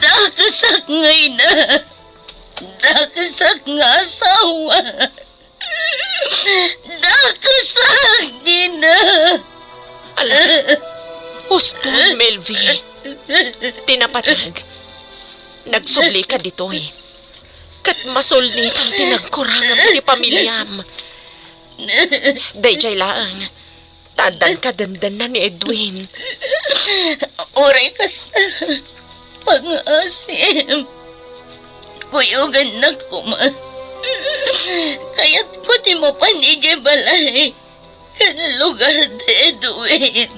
Dakesak nga ina. Dakesak nga asawa. Dakesak, Dina. Ala, husto, Melvi. Ti napateg, nagsublika ditoy. Ket masulnitan ti nagkurangam iti pamiliam. Daydiay laeng, ta addan kadendennana ni Edwin. Uray kasta, pangngaasim. Kuyogannak koma. Kayatko ti mapan idiay balay ken lugar da Edwin.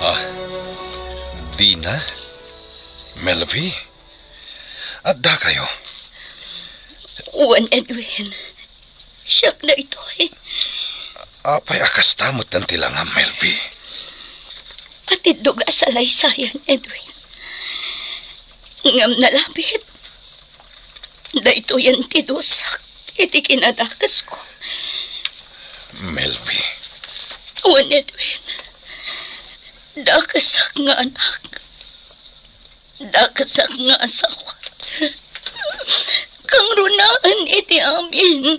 Ah, Dina? Melvi? Addakayo? Wen, Edwin. Siak daytoy. Apay a kasta met ti langam, Melvi? Atiddog a salaysayan, Edwin. Ngem nalabit. Daytoyen ti dusak iti kinadakesko. Melvi. Wen, Edwin. Dakesak nga anak. Dakesak nga asawa. Kangrunaan iti amin.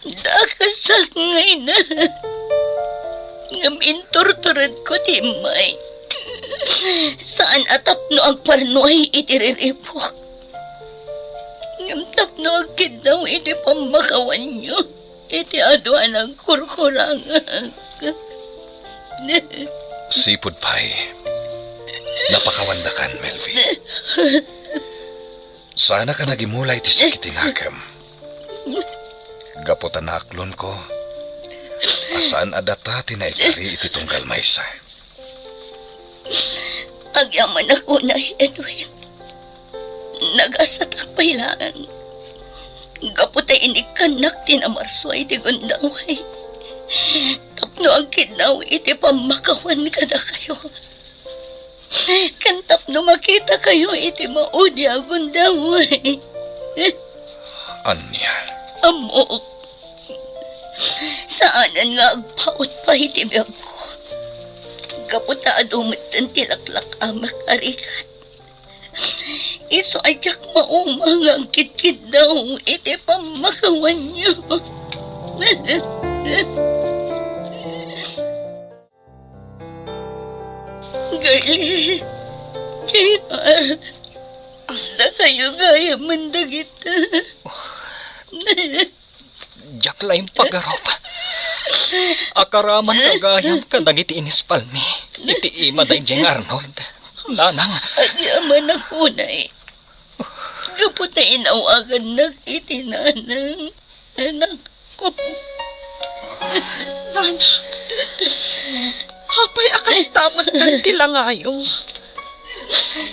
Dakesak nga ina. Ngem inturturedko ti immay. Saan a tapno agparnuay iti riribuk. Ngem tapno agkiddaw iti pammakawanyo iti adu a nagkurkurangak. Sipud pay, napakawandakan, Melvi. Saanak a nagimula iti sakit ti nakem. Gapu ta naaklonko a saan a data ti naikari iti tunggal maysa. Agyamanak unay, Edwin. Nagasatak pay laeng. Gapu ta inikkannak ti namarsua iti gundaway tapno agkiddaw iti pammakawan kadakayo. Ken tapno makitakayo iti maudi a gundaway. Ania? Ammok, saanen nga agpaut pay ti biagko. Gapu ta adu metten ti laklak-amek a rigat. Isu a diak mauma nga agkidkiddaw iti pammakawanyo. Girlie, J R, dakayo gayamen dagita. Diak laeng pagarup. Akaraman gagayam kadagiti inispalmi iti ima daydiay nga Arnold. Nanang. Agyamanak unay. Gapu ta inawagannak iti nanang. Anak ko. Nanang, apay a kasta met ti langayo?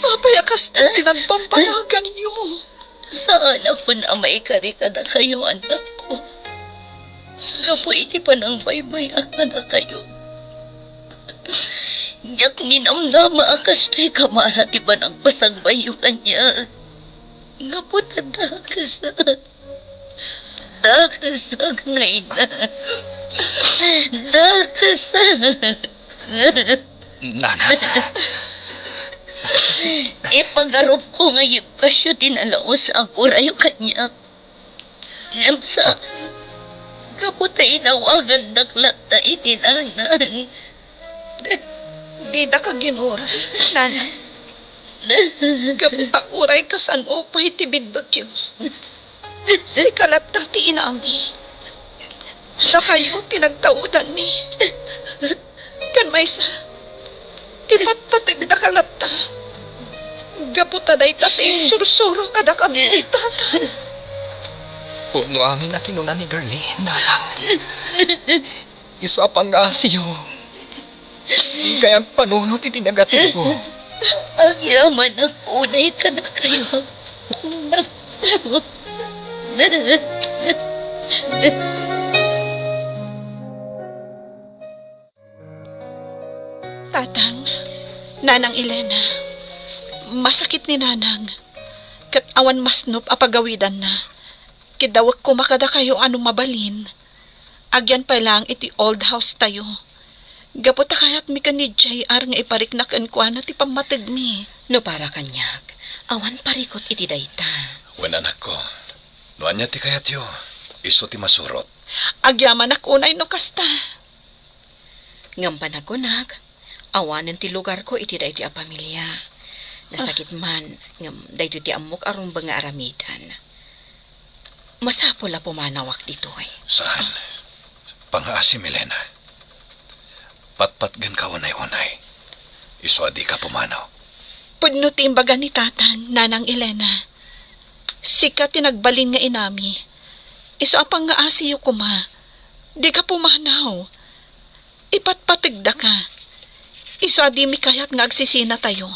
Apay a kasta ti nagpampanaganyo? Saan a kun a maikari kadakayo, anak ko. Gapu iti panangbaybay-ak kadakayo. Diak ninamnama a kastoy kamara ti panagpasagbayyo kaniak. Gapu ta dakes. Dakes, agna ina. Dakes. Nana. Ipagarupko nga yibkasyo ti nalaus a agurayyo kaniak. Ngem sa, gapu ta inawagandak latta iti nanang. Didaka ginuray, nanang. Gapu ta uray kasano pay ti biddutyo, sika latta ti inami. Dakayo ti nagtaudanmi. Ken maysa, ipatpategdaka latta. Gapu ta dayta ti insursuro kadakami ni Tatan. Pudno amin a kinuna ni Girlie, nanang. Isu a pangngaasiyo, dikay agpanunot iti negatibo. Agyamanak unay kadakayo. Tatang, Nanang Elena, masakit ni Nanang, ket awan masnop a pagawidanna. Kiddawek koma kadakayo a no mabalin, agyan pay laeng iti old house tayo. Gapu ta kayatmi ken ni J R nga iparikna kenkuana ti pammategmi. No para kaniak, awan parikut iti dayta. Wen, anakko, no ania ti kayatyo, isu ti masurot. Agyamanak unay no kasta. Ngem panagkunak, awanen ti lugarko iti daytoy a pamilia. Nasakit man, ngem daytoy ti ammok a rumbeng nga aramiden. Masapul a pumanawak ditoy. Saan? Pangaasim, Elena. Patpatgenka unay-unay. Isu a dika pumanaw. Pudno ti imbaga ni Tatang, Nanang Elena. Sika ti nagbalin nga inami. Isu a pangngaasiyo koma. Dika pumanaw. Ipatpategdaka. Isu a dimi kayat nga agsisinatayo,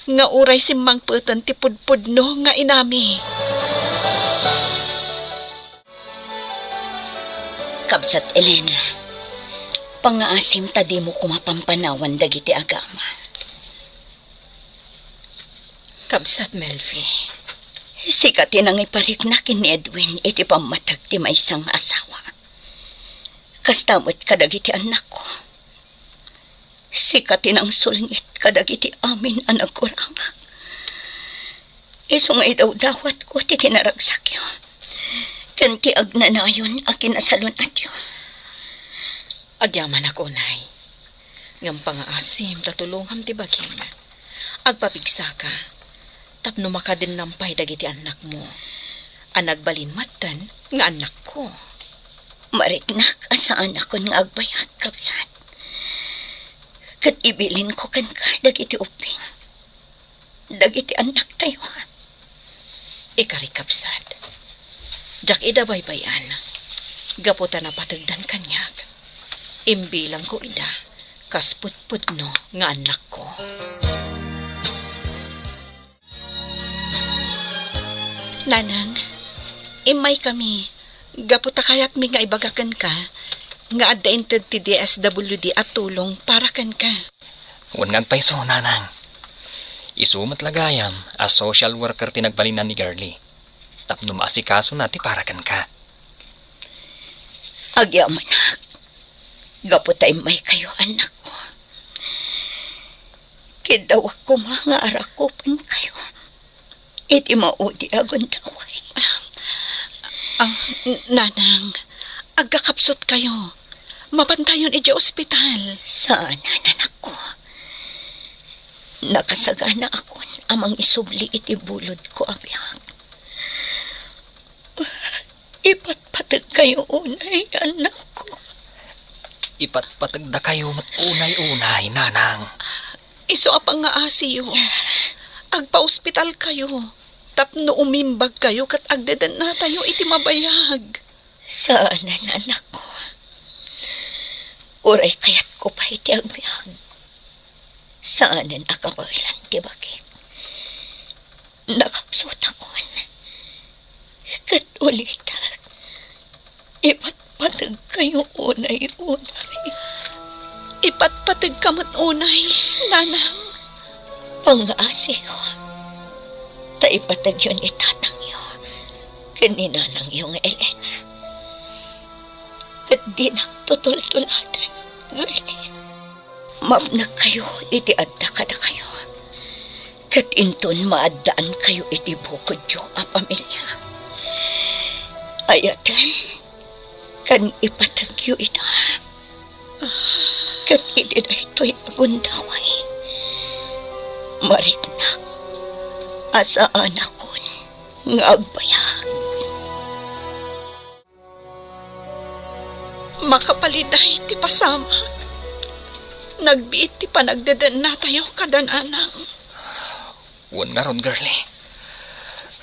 nga uray simmangpeten ti pudpudno nga inami. Kabsat Elena, pangngaasim ta dimo koma pampanawan dagiti agama. Kabsat Melfi. Sika ti nangiparikna ken ni Edwin iti pammateg ti maysa nga asawa. Kasta met kadagiti annakko. Sika ti nangsulngit kadagiti amin a nagkurangak. Isu nga idawdawatko ti kinaragsakyo ken ti agnanayon a kinasalun-atyo. Agyamanak unay, ngem pangngaasim ta tulongam ti bagim. Agpapigsaka tapno makadennam pay dagiti annakmo a nagbalin metten nga annakko. Mariknak a saanakon nga agbayag, kabsat, ket ibilinko kenka dagiti ubbing, dagiti annaktayo. Ikari, kabsat, diak ida baybay-an. Gapu ta napategdan kaniak, imbilangko ida kas pudpudno nga annakko. Nanang, immaykami, gapu ta kayatmi nga ibaga kenka nga adda inted ti D S W D a tulong para kenka. Wen nga agpayso, Nanang. Isu met la gayam a social worker ti nagbalinna ni Girlie tapno maasikasona ti para kenka. Agyamanak, gapu ta immaykayo, annakko. Kiddawak koma nga arakupenkayo iti maudi a gundaway. Ah, N-, Nanang, agkakapsutkayo. Mapantayon idiay ospital. Saan, anakko. Nakasaganakon a mangisubli iti bulodko a biag. Ipatpategkayo unay, annakko. Ipatpategdakayo met unay-unay, Nanang. Isu a pangngaasiyo, agpaospitalkayo tapno umimbagkayo ket agdedennatayo iti mabayag. Saanen, anakko. Uray kayatko pay ti agbiag. Saanen a kabaelan ti bagik. Nakapsutakon. Ket ulitek, ipatpategkayo unay-unay. Ipatpategka met unay, Nanang. Pangngaasiyo, ta ipategyo ni tatangyo ken ni nanangyo nga Elena. Ket dinak tutultuladen, Girlie. Mapnekkayo iti adda kadakayo, ket inton maaddaankayo iti bukodyo a pamilia, ayaten ken ipategyo ida. Ket iti daytoy a gundaway, mariknak a saanakon nga agbayag. Makapaliday ti pasamak. Nagbiit ti panagdedennatayo kada nanang. Wen ngarud, Girlie.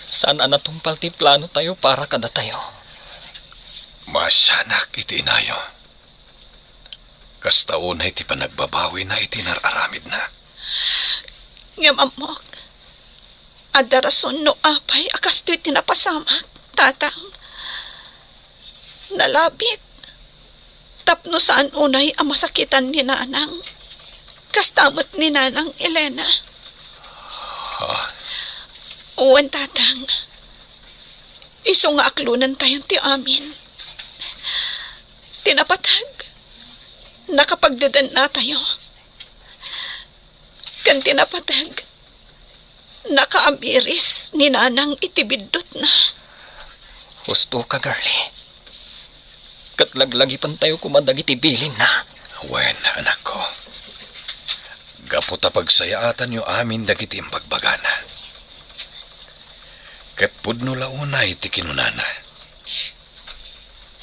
Saan a natungpal ti planotayo para kadatayo. Maasianak iti inayo. Kasta unay ti panagbabawina iti nar-aramidna. Ngem ammok, adda rason no apay a kastoy ti napasamak, Tatang. Nalabit tapno saan unay a masakitan ni Nanang, kasta met ni Nanang Elena. Ha? Wen, Tatang. Isu nga aklonentayon ti amin. Ti napateg, nakapagdedennatayo. Ken ti napateg, nakaamiris ni Nanang iti biddutna. Husto ka, Girlie. Ket laglagipentayo koma dagiti bilinna. Wen, anakko. Gapu ta pagsayaatanyo amin dagiti imbagbagana. Ket pudno la unay ti kinunana.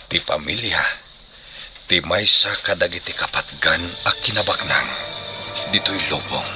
Ti pamilia, ti maysa kadagiti kapatgan a kinabaknang ditoy lubong.